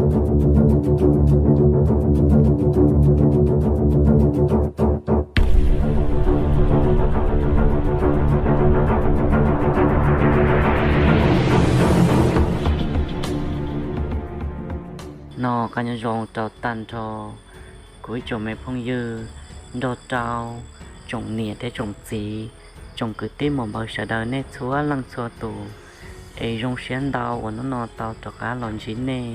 No, qab nyob zoo rau tag nrho kuv ib tsoom me phooj ywg, nrog rau tsoom niam thiab tsoom txiv, tsoom kwv tij muam npawg sawv daws nej txhua leej txhua tus. Es zoo siab ntau uas hnub no tau rov qab los ntsib nej,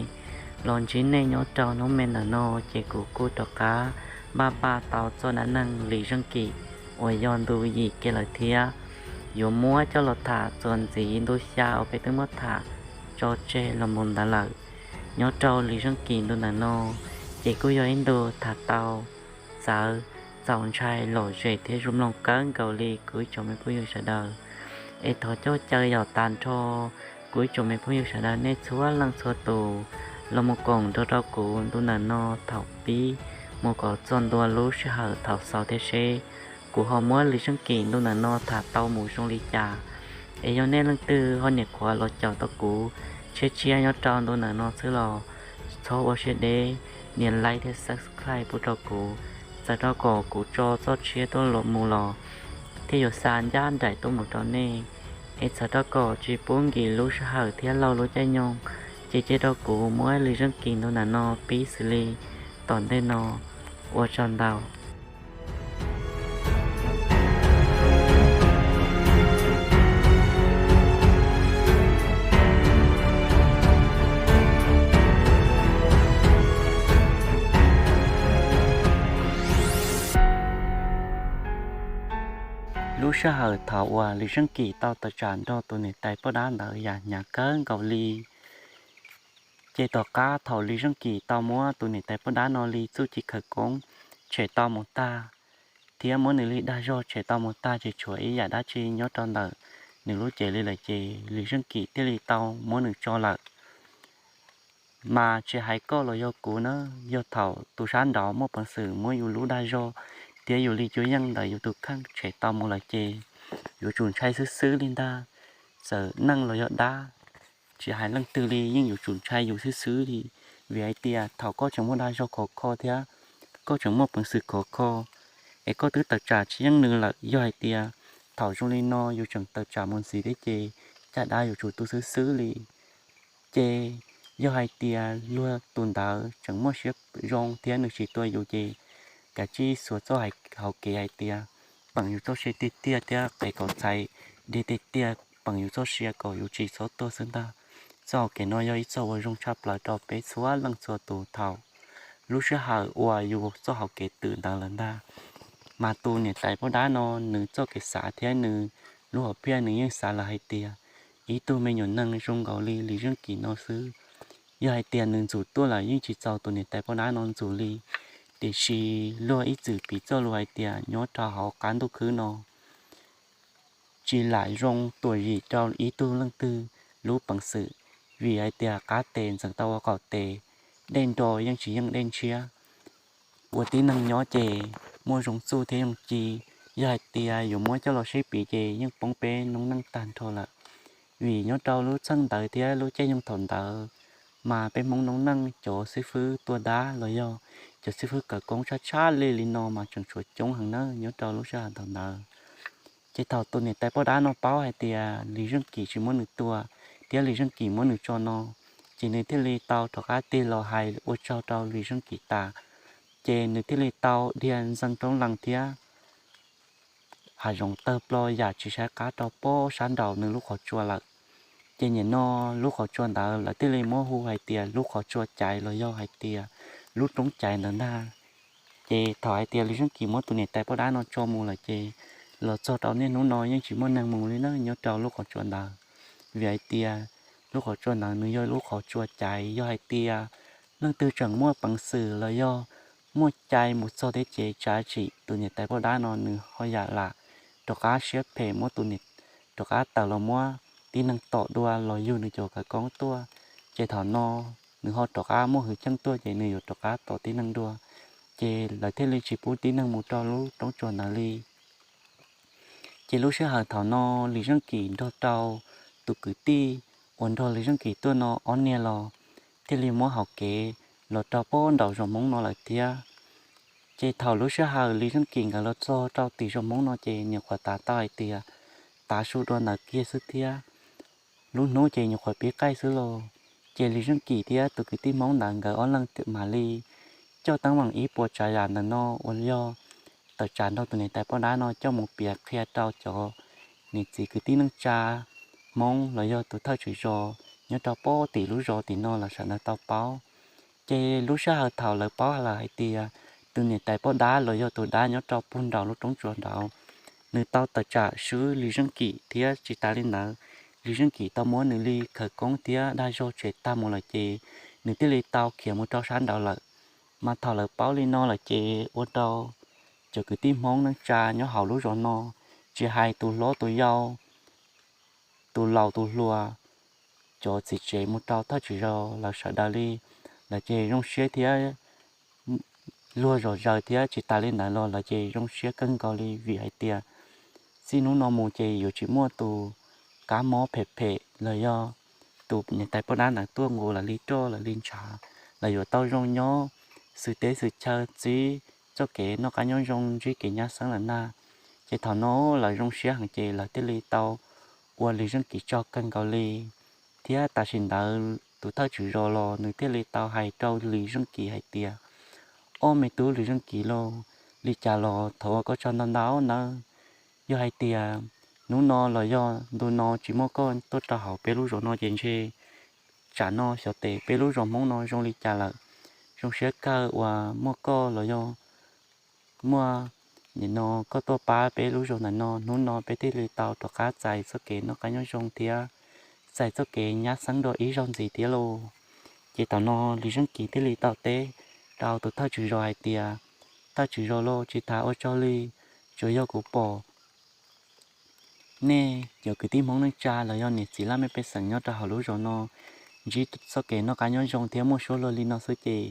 los ntsib nej nyob rau hnub me ntawm no, ces kuv kuj rov qab npaj npaj tau txoj dab neeg Lis Zeej Kim uas yog ntu yim kiag lawm thiab. Yuav muab coj los tham txuas ntxiv ntu xya uas peb twb muab tham tso tseg los mus ntawd lawm. Nyob rau Lis Zeej Kim ntu ntawm no, ces kuj yog ib ntu tham tau txawv, txaus ntshai lom zem thiab zoo mloog kawg nkaus li kuv ib tsoom me phooj ywg sawv daws. Es thov coj caw yaum tag nrho kuv ib tsoom me phooj ywg sawv daws nej txhua leej txhua tus los mus koom nrog rau kuv ntu ntawm no thaum pib mus kom txog ntua lub sij hawm thaum xaus thiab seb kuv ho muab Lis Zeej Kim ntu ntawm no tham tau mus zoo li cas. Es yog nej leej twg ho niam qhuav los caum tau kuv tshiab tshiab nyob rau ntu ntawm no xwb los txhob ua siab deb, nias like thiab subscribe pub rau kuv, txawm rau kom kuv tso txoj tshiab tuaj los mus los thiaj yuav xa ncaj nraim tuaj mus rau nej. Es txawm rau kom tsis pub nkim lub sij hawm thiab laug lub caij nyoog, ces cia rau kuv muab Lis Zeej Kim ntu ntawm no pib xws li tom ntej no. Ua tsaug ntau. Lub sij hawm thaum uas Lis Zeej Kim tau tawm tsam nrog tus niam tais poj dab ntawd yam hnyav kawg nkaus li. Ces tom qab thaum Lis Zeej Kim tau muab tus niam tais poj dab no li txuj ci khawv koob tshem tau mus tag, thiab muab nws li dag zog tshem tau mus tag, ces tshuav ib yam dab tsi nyob rau ntawm nws lub cev li lawm, ces Lis Zeej Kim thiaj li tau muab nws tso lawm. Mas tsis hais koj los yog kuv na, yog thaum tus sab nraud muaj peev xwm muab yus lub dag zog thiab yus li cuab yeej ntawm yus tus kheej tshem tau mus lawm ces yuav tsum ntshai xwb xwb li ntag. Txawm neeg los yog dab, tsis hais leej twg li yeej yuav tsum ntshai yus xwb xwb li. Vim hais tias thaum koj tseem muaj dag zog khov kho thiab koj tseem muaj peev xwm khov kho, es koj twb tawm tsam tsis yeej nws lawm, yog hais tias thaum zoo li no yus tseem tawm tsam mus ntxiv thiab ces caj dab yuav tsum tu xwb xwb li. Ces yog hais tias luag tus ntawd tseem muaj siab zoo thiab nws tsis tua yus ces kav tsij xuas txoj hauv kev hais tias peem yus txoj sia tiag tiag thiab qev kaum txhais deg tiag tiag, peem yus txoj sia kom yus tsis txhob tuag xwb ntag. Txoj hauv kev no yog ib txoj uas zoo tshaj plaws rau peb txhua leej txhua tus thaum lub sij hawm uas yus txoj hauv kev twm ntawd lawm ntag. Mas tus niam tais poj dab no nws txoj kev xav thiab nws lub hom phiaj nws yeej xav lawm hais tias ib tug me nyuam neeg zoo nkaus li Lis Zeej Kim no xwb, yog hais tias nws ntxub tuaj lawm yeej tsis txaus tus niam tais poj dab no ntxub li. Tiam sis luag ib txwm piv txoj lus hais tias nyob rau hauv qab ntuj khwb no tsis lam zoo tuam yim rau ib tug leej twg lub peev xwm, vim hais tias qab tes ntxeev tau ua qaum tes, dej nro yeej tsis yeej dej ntshiab. Ua tib neeg nyob ces muaj zoo txuj thiab zoo ci, yog hais tias yuav muab coj los sib piv ces yeej poob peb noob neej tag nrho lawm. Vim nyob rau lub txheej ntawd thiab lub caij nyoog thaum ntawd, mas peb Hmoob noob neej cov xib fwb tua dab los yog cov xib fwb khawv koob tshaj tshaj li li no mas tseem tshuav coob heev na nyob rau lub sij hawm thaum ntawd. Ces thaum tus niam tais poj dab no paub hais tias Lis Zeej Kim tsis muab nws tua, thiab Lis Zeej Kim muab nws tso no, ces nws thiaj li tau rov qab tig los hais ua tsaug rau Lis Zeej Kim tas, ces nws thiaj li tau dhia ntxeev roob lees thiab hav zoov tawg plo yam tsis saib qab rau pob sab nraum nws lub qhov tsua lawm. Ces nim no lub qhov tsua ntawd lawv thiaj li muab hu hais tias lub qhov tsua caiv los yog hais tias lub roob caiv ntawd ntag. Ces thaum hais tias Lis Zeej Kim muab tus niam tais poj dab no tso mus lawm ces los txog rau niaj hnub no yeej tsis muaj neeg mus li na nyob rau lub qhov tsua ntawd. Vim hais tias lub qhov tsua ntawd nws yog lub qhov tsua caiv, yog hais tias leej twg tseem muaj peev xwm los yog muaj cai mus txog thiab ces tsam tsim tus niam tais poj dab no nws ho yam lam rov qab siab phem muab tus niam, rov qab tawm los muab tib neeg tom dua los yug nws cov khawv koob tuaj. Ces thaum no nws ho rov qab muaj hwj chim tuaj ces nws yuav rov qab tom tib neeg dua. Ces lawv thiaj li tsis pub tib neeg mus rau lub roob tsua ntawd li. Ces lub sij hawm thaum no Lis Zeej Kim nrog rau tus kwv tij uas nrog Lis Zeej Kim tuaj no ob niag los thiaj li muab hauv kev los rau pem nraum zos Hmoob no lawm thiab. Ces thaum lub sij hawm Lis Zeej Kim nkawd los txog rau tim zos Hmoob no ces nyuam qhuav tav tau hais tias tav su dua ntawd kiag xwb thiab. Lub hnub ces nyuam qhuav pib qaij xwb los, ces Lis Zeej Kim thiab tus kwv tij Hmoob ntawd nkawd ob leeg mam li coj teeb meem ib puas tsav yam ntawm no uas yog tawm tsam nrog tus niam tais poj dab no coj mus piav qhia rau cov niam txiv kwv tij neej tsa Hmoob los yog tus thawj tswj zos nyob rau pem tim lub zos tim no lawv sawv daws tau paub. Ces lub sij hawm thaum lawv paub lawm hais tias tus niam tais poj dab los yog tus dab nyob rau puag nraum lub roob tsuas nraud, nws tau tawm tsam swb Lis Zeej Kim thiab tsis tas li ntawd, Lis Zeej Kim tau muab nws li khawv koob thiab dag zog tshem tag mus lawm ces nws thiaj li tau khiav mus rau sab nraud lawm. Mas thaum lawv paub li no lawm ces ua rau cov kwv tij Hmoob neej tsa nyob hauv lub zos no, tsis hais tus hlob tus yau, tus laus tus hluas, cov txiv tsev mus rau thawj tswj zos lawv sawv daws li, lawv ces zoo siab thiab luag zom zaws thiab tsis tas li ntawd los lawv ces zoo siab kawg nkaus li vim hais tias txij hnub no mus ces yuav tsis muaj tus kab mob phem phem los yog tus niam tais poj dab ntawd tuaj nqus lawv li roj lawv li ntshav, lawv yuav tau zoo nyob xwm teb xwm chaw txib txoj kev noj qab nyob zoo ntsib kev nyab xeeb lawm ntag. Ces thaum no lawv zoo siab heev ces lawv thiaj li tau ua Lis Zeej Kim tsaug kawg nkaus li. Thiab tam sim ntawd tus thawj tswj zos los nws thiaj li tau hais rau Lis Zeej Kim hais tias, Ob me tub Lis Zeej Kim lauj, li cas los thov ua koj tsaug ntau ntau nawb. Yog hais tias hnub no los yog ntu no tsis muaj koj tuaj rau hauv peb lub zos no ces ntshe tsam no xyov tes peb lub zos Hmoob no zoo li cas lawm. Zoo siab kawg uas muaj koj los yog muaj nim no koj tuaj pab peb lub zos ntawm no, hnub no peb thiaj li tau rov qab txais txoj kev noj qab nyob zoo thiab txais txoj kev nyab xeeb dua ib zaug ntxiv thiab lauj. Ces thaum no Lis Zeej Kim thiaj li tau teb rau tus thawj tswj zos hais tias, Thawj tswj zos lauj, tsis tas ua tsaug li, tsuas yog kuv pom nej cov kwv tij Hmoob neej tsa los yog niam txiv laj mej pej xeem nyob rau hauv lub zos no ntsib txoj kev noj qab nyob zoo thiab muaj suab luag li no xwb ces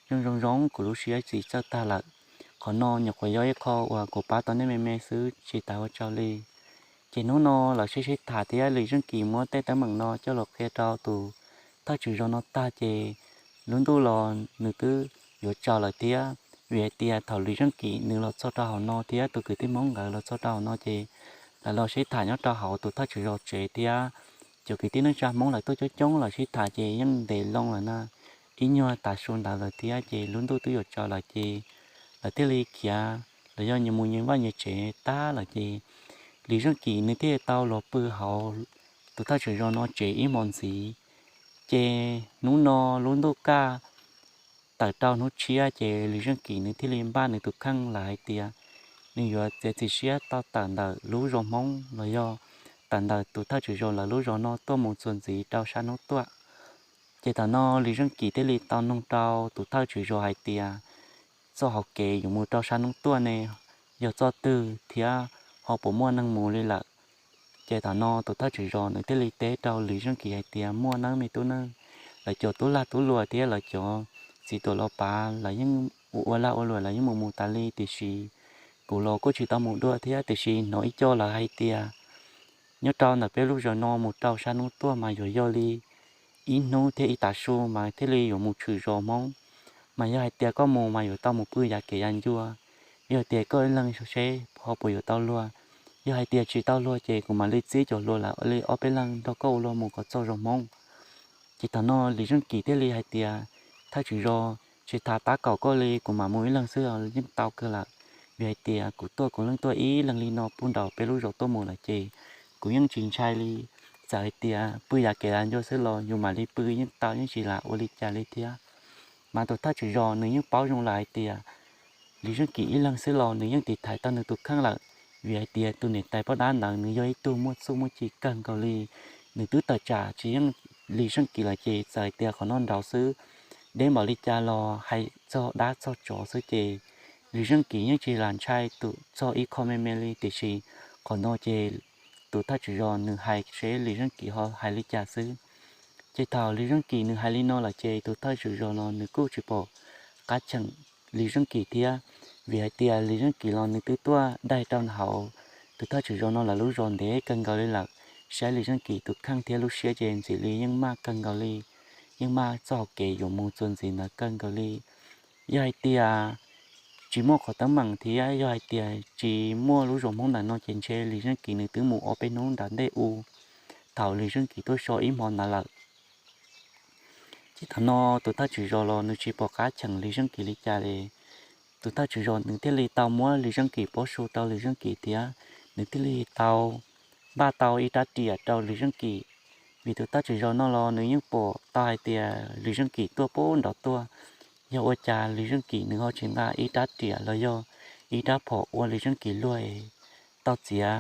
zoo zoo zoo kuv lub siab tsis txawj tag lawm. Qhov no nyuam qhuav yog ib qho uas kuv pab tau nej me me xwb, tsis tas ua tsaug li. Ces hnub no lawv sib sib tham thiab Lis Zeej Kim muab tej teeb meem no coj los qhia rau tus thawj tswj zos no tag ces lub ntuj los nws twb yuav tsaus lawm thiab, vim hais tias thaum Lis Zeej Kim nws los txog rau hauv no thiab tus kwv tij Hmoob nkawd los txog rau hauv no ces lawv los sib tham nyob rau hauv tus thawj tswj zos tsev thiab cov kwv tij neej tsa Hmoob lawv tuaj coob coob los sib tham ces yeej ntev loo lawm na, ib nyuag tav su ntawd lawm thiab ces lub ntuj twb yuav tsaus lawm ces lawv thiaj li khiav los yog nyias mus nyias vaj nyias tsev tag lawm ces Lis Zeej Kim nws thiaj tau los pw hauv tus thawj tswj zos no tsev ib hmos ntxiv. Ces hnub no lub ntuj kaj tawm rau hnub tshiab ces Lis Zeej Kim nws thiaj li npaj nws tus kheej lawm hais tias nws yuav txiav txim siab tau tawm ntawm lub zos Hmoob los yog tawm ntawm tus thawj tswj zos lawv lub zos no tuaj mus txuas ntxiv rau sab hnub tuaj. Ces thaum no Lis Zeej Kim thiaj li tau noog rau tus thawj tswj zos hais tias txoj hauv kev yuav mus rau sab hnub tuaj ne yog txoj twg thiab ho puas muaj neeg mus li lawm. Ces thaum no tus thawj tswj zos nws thiaj li teb rau Lis Zeej Kim hais tias muaj nawb me tub nawb, lawv cov tub lag tub luam thiab lawv cov txiv tuam los pav lawv yeej ua lag ua luam lawv yeej mus mus tas li tiam sis kuv los kuj tsis tau mus dua thiab tiam sis hnov ib co lawv hais tias nyob rau ntawm peb lub zos no mus rau sab hnub tuaj mas yuav yog li ib hnub thiab ib tav su mas thiaj li yuav mus tshwm zos Hmoob. Mas yog hais tias koj mus mas yuav tau mus pw yav kev yav ncua. Yog tias koj ib leeg seb ho puas yuav tau luag, yog hais tias tsis tau luag ces kuv mam li txib cov hluas lawv li ob peb leeg nrog koj ua luag mus kom txog zos Hmoob. Ces thaum no Lis Zeej Kim thiaj li hais tias thawj tswj zos, tsis tas tab kaum koj li kuv mam mus ib leeg xwb yeej tau kawg lawm, vim hais tias kuv tuaj kuv yeej tuaj ib leeg li no puag nraum peb lub zos tuaj mus lawm ces kuv yeej tsis ntshai li. Txawm hais tias pw yav kev yav ncua xwb los yus mam li pw yeej tau yeej tsis lam ua li cas li thiab. Mas tus thawj tswj zos nws yeej paub zoo lawm hais tias Lis Zeej Kim ib leeg xwb los nws yeej tiv thaiv tau nws tus kheej lawm, vim hais tias tus niam tais poj dab ntawd nws yog ib tug muaj txuj muaj ci kawg nkaus li. Nws twb tawm tsam tsis yeej Lis Zeej Kim lawm ces txawm hais tias qhov no nraud xwb, deb npaum li cas los hais txog dab txog tsov xwb ces Lis Zeej Kim yeej tsis lam ntshai tus txog ib qho me me li tiam sis qhov no ces tus thawj tswj zos nws hais seb Lis Zeej Kim ho hais li cas xwb. Ces thaum Lis Zeej Kim nws hais li no lawm ces tus thawj tswj zos no nws kuj tsis pom qab cheem Lis Zeej Kim thiab, vim hais tias Lis Zeej Kim los nws twb tuaj daig rau hauv tus thawj tswj zos no lawv lub zos ntev kawg nkaus li lawm, saib Lis Zeej Kim tus kheej thiab lub siab ces ntxim li yeej maj kawg nkaus li. yeej maj txoj hauv kev yuav mus txuas ntxiv ntawd kawg nkaus li. Yog hais tias tsis muaj qhov teeb meem thiab yog hais tias tsis muaj lub zos Hmoob ntawm no ces ntshe Lis Zeej Kim nws twb mus ob peb hnub nram ntej u thaum Lis Zeej Kim tuaj so ib hmo ntawd lawm. Ces thaum no tus thawj tswm zos los nws tsis pom qab cheem Lis Zeej Kim li cas li. Tus thawj tswm zos nws thiaj li tau muab Lis Zeej Kim pob su rau Lis Zeej Kim thiab nws thiaj li tau npaj tau ib rab riam rau Lis Zeej Kim. Vim tus thawj tswm zos no los nws yeej pom tau hais tias Lis Zeej Kim tuaj pub nrov tuaj, yog ua cas Lis Zeej Kim nws ho tsis nqa ib rab riam los yog ib rab phom ua Lis Zeej Kim luag tau txiav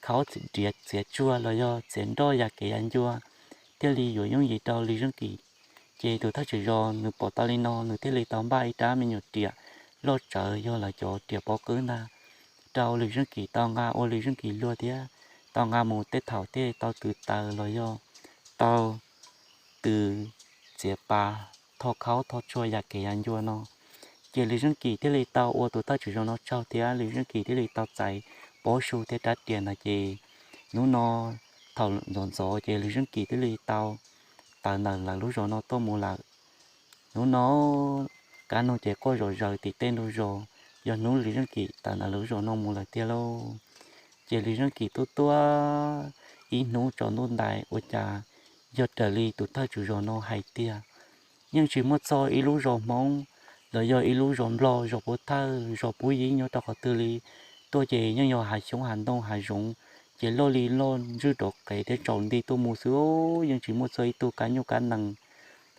khaub riam txiav tsuag los yog txiav nroj ya kev ya ncua thiaj li yuav yooj yim rau Lis Zeej Kim. Ces tus thawj tswm zos nws pom tau li no nws thiaj li tau npaj ib rab me nyuam riam loj tsawv yog lawv cov riam pov qwb ntag rau Lis Zeej Kim tau nqa ua Lis Zeej Kim luag thiab tau nqa mus tej thaum thiaj tau tw taws los yog tau tw txiav pas tho khaub tho tshuag ya kev ya ncua no. Ces Lis Zeej Kim thiaj li tau ua tus thawj tswm zos no tsaug thiab Lis Zeej Kim thiaj li tau txais pob su thiab rab riam ntawd ces hnub no thaum ntxov ntxov ces Lis Zeej Kim thiaj li tau tawm ntawm lawv lub zos no tuaj mus lawm. Hnub no kab noog ces quaj zom zaws tim tej ntug zos, yog hnub Lis Zeej Kim tawm ntawm lawv lub zos no mus lawm tiag lauj. Ces Lis Zeej Kim tuaj tuaj ib hnub tsaus ntuj ntais ua cas yog raws li tus thawj tswm zos no hais tiag, yeej tsis muaj txog ib lub zos Hmoob los yog ib lub zos Nplog, zos puv thawj zos puv yib nyob rau qhov twg li. Tuaj ces yeej yog hav xyoob hav ntoo hav zoov, ces loj li loj ntswj rov qev thiab tsaus nti tuaj mus xwb, yeej tsis muaj txog ib tug kab nyuj kab nees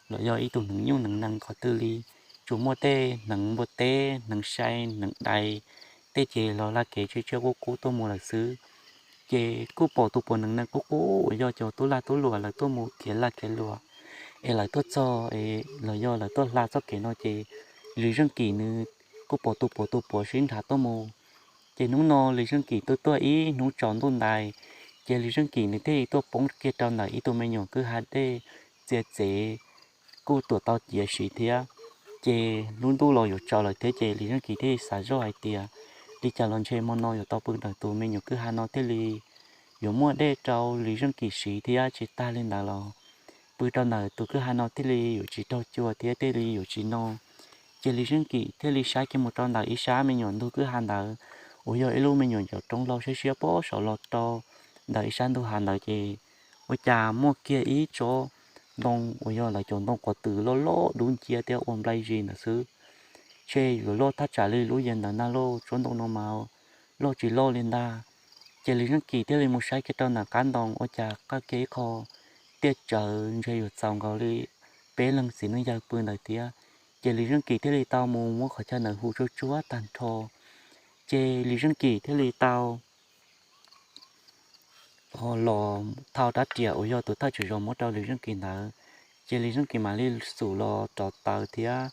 los yog ib tug hneev nyuj hneev nees qhov twg li. Tsuas muaj tej hneev npua teb hneev sai hneev dais, tej ces los laj kev tshiab tshiab qub qub tuaj mus lawm xwb. Ces kuj pom tus puav hneev nees qub qub uas yog cov tub lag tub luam lawv tuaj mus khiav lag khiav luam, es lawv tuaj txog los yog lawv tuaj hla txoj kev no ces Lis Zeej Kim nws kuj pom tus puav tus puav sib nrhav tuaj mus. Ces hnub no Lis Zeej Kim tuaj tuaj ib hnub tsaus ntuj ntais, ces Lis Zeej Kim nws thiaj li tuaj poob kiag rau ntawm ib tug me nyuam kwj ha dej txia txev kuj tuam tau ciav siv thiab. Ces lub ntuj los yuav tsaus lawm thiab ces Lis Zeej Kim thiaj li xav zoj hais tias, li cas los ntshe hmo no yuav tau pw ntawm tus me nyuam kwj ha no thiaj li yuav muaj dej rau Lis Zeej Kim siv thiab. Tsis tag li ntawd los pw rau ntawm tus kwj ha no thiaj li yuav tsis raug cua thiab thiaj li yuav tsis no. Ces Lis Zeej Kim thiaj li saib kiag mus rau ntawm ib sab me nyuam ntug kwj ha ntawd uas yog ib lub me nyuam ncov roob laug siab siab pob saum los rau ntawm ib sab ntug hav ntawd ces ua cas muaj kiag ib tsob ntoo uas yog lawv cov ntoo quav twm loj loj dub nciab thiab ua nplai zis ntawd xwb. Ces yuav loj thaj tsam li lub yias ntawd ntag lauj, tsob ntoo no mas loj tsis loj li ntag. Ces Lis Zeej Kim thiaj li mus saib kiag rau ntawm qab ntoo ua cas qaj kiag ib qho tiaj tsawv ntshe yuav txaus nkaus li peb leeg txiv neej yawg pw ntawd thiab. Ces Lis Zeej Kim thiaj li tau mus muab qhov chaw ntawd hu tsuag tsuag tag nrho. Ces Lis Zeej Kim thiaj li tau los thau rab riam uas yog tus thawj tswm zos muab rau Lis Zeej Kim ntawd. Ces Lis Zeej Kim mam li xum los rauv taws thiab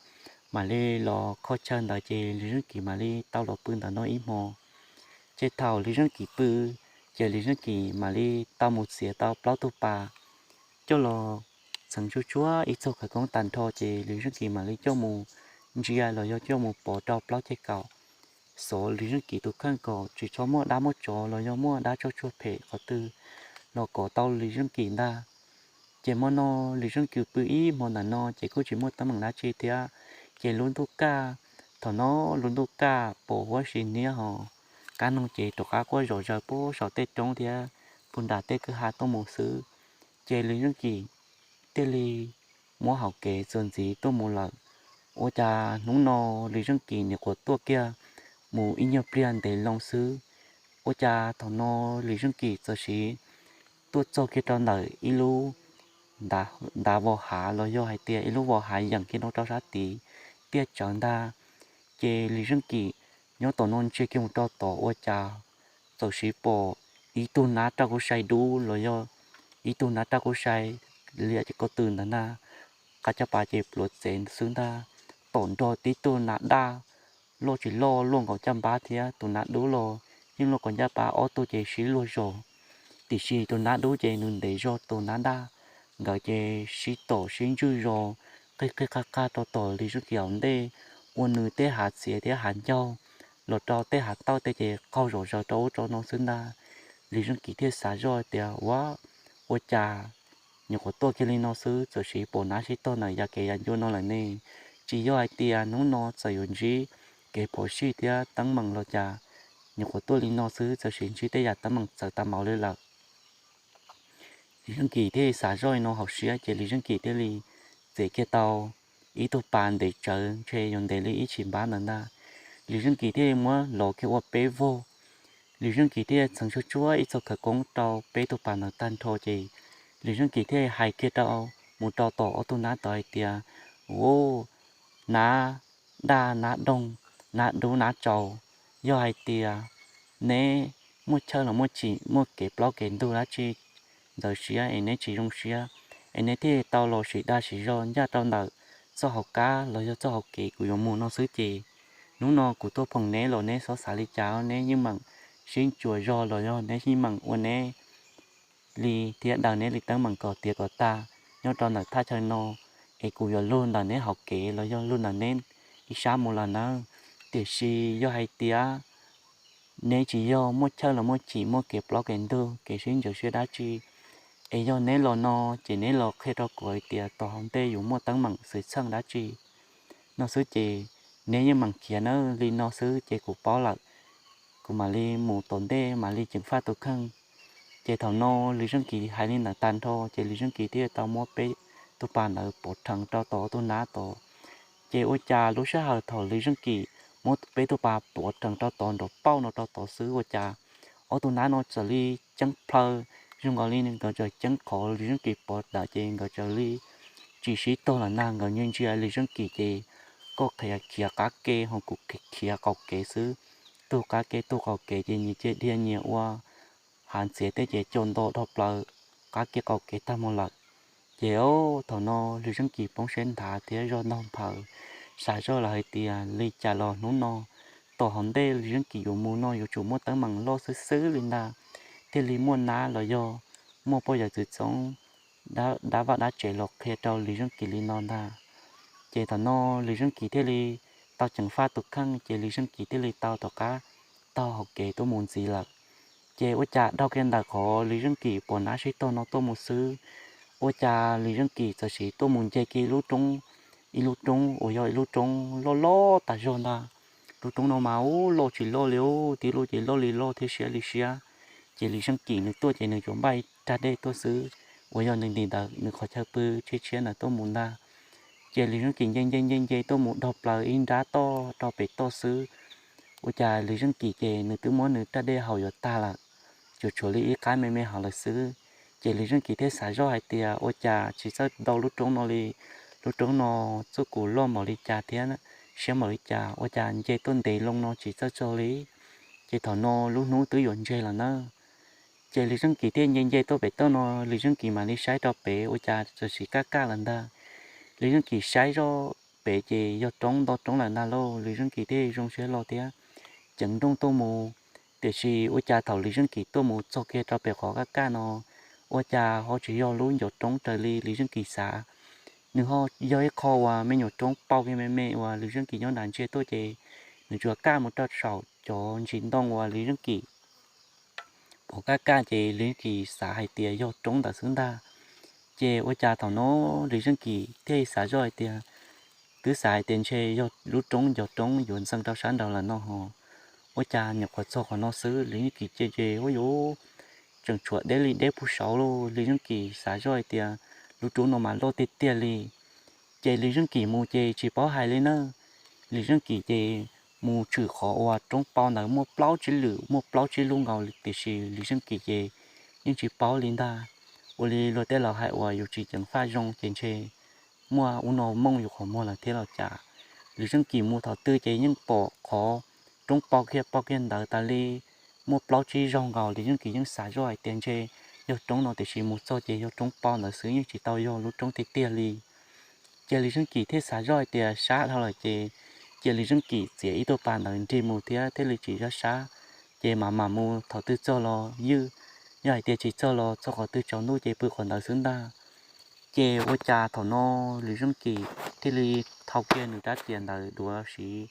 mam li los kho chaw ntawd ces Lis Zeej Kim mam li tau los pw ntawm no ib hmo. Ces thaum Lis Zeej Kim pw, ces Lis Zeej Kim mam li tau mus txiav tau plaub tug pas coj los txheev tsuag tsuag ib txog khawv koob tag nrho ces Lis Zeej Kim mam li coj mus ntsia los yog coj mus pov rau plaub ceg kaum xov Lis Zeej Kim tus kheej kom tsis txhob muaj dab muaj tsov los yog muaj dab tsog tshuaj phem qhov twg los kom tau Lis Zeej Kim ntag. Ces hmo no Lis Zeej Kim pw ib hmo ntawm no ces kuj tsis muaj teeb meem dab tsi thiab. Ces lub ntuj kaj, thaum no lub ntuj kaj pos huab si hniab ho kab noog ces rov qab quaj zom zaws puag saum tej roob thiab puag nram tej kwj ha tuaj mus xwb. Ces Lis Zeej Kim thiaj li muab hauv kev txuas ntxiv tuaj mus lawm. Ua cas hnub no Lis Zeej Kim nyuam qhuav tuaj kiag mus ib nyuag pliag ntev loo xwb, ua cas thaum no Lis Zeej Kim txawm sim tuaj txog kiag rau ntawm ib lub ntav vos hav los yog hais tias ib lub vos hav yeem kiag no rau sab tid tiaj tsawv ntag. Ces Lis Zeej Kim nyob tom no ntsia kiag mus rau tod ua cas txawm sim pom ib tug nab raj kub sai dub los yog ib tug nab raj kub sai liam ko tw ntawd na, qab caj pas ces pluav txev xwb ntag, tom nrog tib tug nas daj loj tsis loj luaj nkaus caj npab thiab tus nas dub los yeej luaj nkaus caj npab, ob tug ces sib luag zos. Tiam sis tus nab dub ces nws ntev zog tus nab daj, nkawd ces sib tom sib ntswj zos qig qig qag qag rau tom Lis Zeej Kim hauv ntej, ua nws tej hav txiav thiab hav ncaug los rau tej hav tauj tej ces qaug zom zaws rau ub rau no xwb ntag. Lis Zeej Kim thiaj xav zoj tias ua, ua cas nyuam qhuav tuaj kiag li no xwb txawm sis pom nab sib tog ntawm yav kev yav ncua no lawm ne. Tsis yog hais tias hnub no txawm yuav ntsib kev phom sij thiab teeb meem los cas, nyuam qhuav tuaj li no xwb txawm sis ntsib tej yam teeb meem txawv tas npaum li lawm. Lis Zeej Kim thiaj li xav zoj li no hauv siab ces Lis Zeej Kim thiaj li txiav kiag tau ib tug pas ntev tsawv ntshe yuav ntev li ib tshim npab ntawd ntag. Lis Zeej Kim thiaj li muab lov kiag ua peb vog. Lis Zeej Kim thiaj txheev tshuaj tshuaj ib txog khawv koob rau peb tug pas ntawd tag nrho ces Lis Zeej Kim thiaj hais kiag rau mus rau tom ob tug nab tod hais tias, Ua, nab daj nab doog, nab dub nab tsaus, yog hais tias neb muaj chaw los muaj tsim muaj kev plaub kev ntug dab tsi ntxhov siab es neb tsis zoo siab, es neb thiaj tau los sim dag sim zog ncaj rau ntawm txoj hauv kab los yog txoj hauv kev kuv yuav mus no xwb ces hnub no kuv tuaj phoom neb los neb xob xav li cas, neb yeej meem sib ntsuas zog los yog neb yeej meem ua neb li thiab daws neb li teeb meem kom tiav kom tag nyob rau ntawm thaj chaw no, es kuv yuav lug ntawm neb hauv kev los yog lug ntawm neb ib sab mus lawm nawb. Tiam sis yog hais tias neb tsis yog muaj chaw los muaj tsim muaj kev plaub kev ntug kev sib ntsuas siab dab tsi, es yog neb los no ces neb los qhia rau kuv hais tias tom hauv ntej yuav muaj teeb meem xwm txheej dab tsi no xwb ces neb yeej meem khiav nawb. Li no xwb ces kuv paub lawm, kuv mam li mus tom ntej mam li ceev faj tus kheej. Ces thaum no Lis Zeej Kim hais li ntawd tag nrho ces Lis Zeej Kim thiaj tau muab peb tug pas ntawd pov rhees rau tom ob tug nab tod. Ces ua cas lub sij hawm thaum Lis Zeej Kim muab peb tug pas pov rhees rau tod nrov pauj no rau tod xwb ua cas ob tug nab no txawm li ceeb plhaw, zoo nkaus li nkawd txawm ceeb qhov Lis Zeej Kim pov ntawd ces nkawd txawm li tsis sib tog lawm ntag. Nkawd ntsia ntsia Lis Zeej Kim ces koj khiav khiav qab ke ho kuv khiav qaum kev xwb. Tug qab ke tug qaum kev ces nyias cia dhia nyias ua hav ntxiav tej ces cua nto dhau plaws qab ke qaum kev tag mus lawm. Ces thaum no Lis Zeej Kim poob siab nthav thiab zog ntog nphaws, xav zoj lawm hais tias li cas los hnub no tom hauv ntej Lis Zeej Kim yuav mus no yuav tsum muaj teeb meem loj xwb xwb li ntag, thiaj li muaj nab los yog muaj poj yawm txwv txoob dab vaj dab tsev los qhia rau Lis Zeej Kim li no ntag. Ces thaum no Lis Zeej Kim thiaj li tau ceev faj tus kheej ces Lis Zeej Kim thiaj li tau rov qab taug hauv kev tuaj mus ntxiv lawm. Ces ua cas dhau kiag ntawm qhov Lis Zeej Kim pom nab sib tog no tuaj mus xwb, ua cas Lis Zeej Kim txawm sim tuaj mus nce kiag ib lub roob, ib lub roob uas yog ib lub roob loj loj tas zog ntag. Lub roob no mas ub loj tsis loj li ub, tib lub ces loj li loj thiab siab li siab. Ces Lis Zeej Kim nws tuaj ces nws tsuas npaj rag dej tuaj xwb, uas yog nws ntim ntawd nws qhov chaw pw tshiab tshiab ntawd tuaj mus ntag. Ces Lis Zeej Kim nce nce nce nce tuaj mus dhau plaws ib nrab toj rau pem toj xwb. Ua cas Lis Zeej Kim ces nws twb muab nws rag dej haus yuav tag lawm, tsuas tshuav li ib qab me me hauv lawm xwb. Ces Lis Zeej Kim thiaj xav zoj hais tias ua cas tsis txawj tau lub roob no li, lub roob no txuj kum loj npaum li cas thiab siab npaum li cas, ua cas nce tuaj ntev loo no tsis txawj txog li. Ces thaum no lub hnub twb yuav ntseg lawm na. Ces Lis Zeej Kim thiaj nce nce tuaj pem toj no, Lis Zeej Kim mam li saib rau pem ua cas txawm sim kaj kaj lawm ntag. Lis Zeej Kim saib zoj pem ces yog roob nto roob lawm ntag lauj. Lis Zeej Kim thiaj zoo siab los thiab ceev nrooj tuaj mus. Tiam sis ua cas thaum Lis Zeej Kim tuaj mus txog kiag rau pem qhov kaj kaj no, ua cas ho tsis yog lub ncov roob raws li Lis Zeej Kim xav. Nws ho yog ib qho uas me nyuam roob pauj kiag me me uas Lis Zeej Kim nyob nram ntsia tuaj ces nws tsuas kaj mus rau saum cov ntsis ntoo uas Lis Zeej Kim pom kaj kaj ces Lis Zeej Kim xav hais tias yog roob ntawd xwb ntag. Ces ua cas thaum no Lis Zeej Kim thiaj xav zoj hais tias, twb xav hais tias ntshe yog lub roob ncov roob yuav ntxeev rau sab nraud lawm no ho, ua cas nyuam qhuav txog qhov no xwb Lis Zeej Kim ces ces ua yuav tseem tshuav deb li deb puag saud lauj. Lis Zeej Kim xav zoj hais tias lub roob no mas loj tiag tiag li. Ces Lis Zeej Kim mus ces tsis paub hais li na. Lis Zeej Kim ces mus tshwm qhov uas roob pauj ntawd muaj plaub tsib lwm, muaj plaub tsib lub nkaus tiam sis Lis Zeej Kim ces yeej tsis paub li ntag. Ua li luag tej laus hais uas yus tsis ceev faj zoo ces ntshe muaj ub no mooj yus qhov muag lawm thiab los cas. Lis Zeej Kim mus thaum twg ces yeej pom qhov roob pauj kiag pauj kiag ntawd tas li muaj plaub tsib zaug nkaus. Lis Zeej Kim yeej xav zoj hais tias ntshe yog roob no tiam sis mus txog ces yog roob pauj ntawd xwb yeej tsis tau yog lub roob tiag tiag li. Ces Lis Zeej Kim thiaj xav zoj hais tias sab dhau lawm ces cia Lis Zeej Kim txiav ib tug pas ntawd nrig mus thiab thiaj li tsis sab sab. Ces mam mam mus, thaum twg txog los ywj, yog hais tias tsis txog los txog qhov twg tsaus ntuj ces pw qhov ntawd xwb ntag. Ces ua cas thaum no Lis Zeej Kim thiaj li thau kiag nws rab riam ntawd duav siv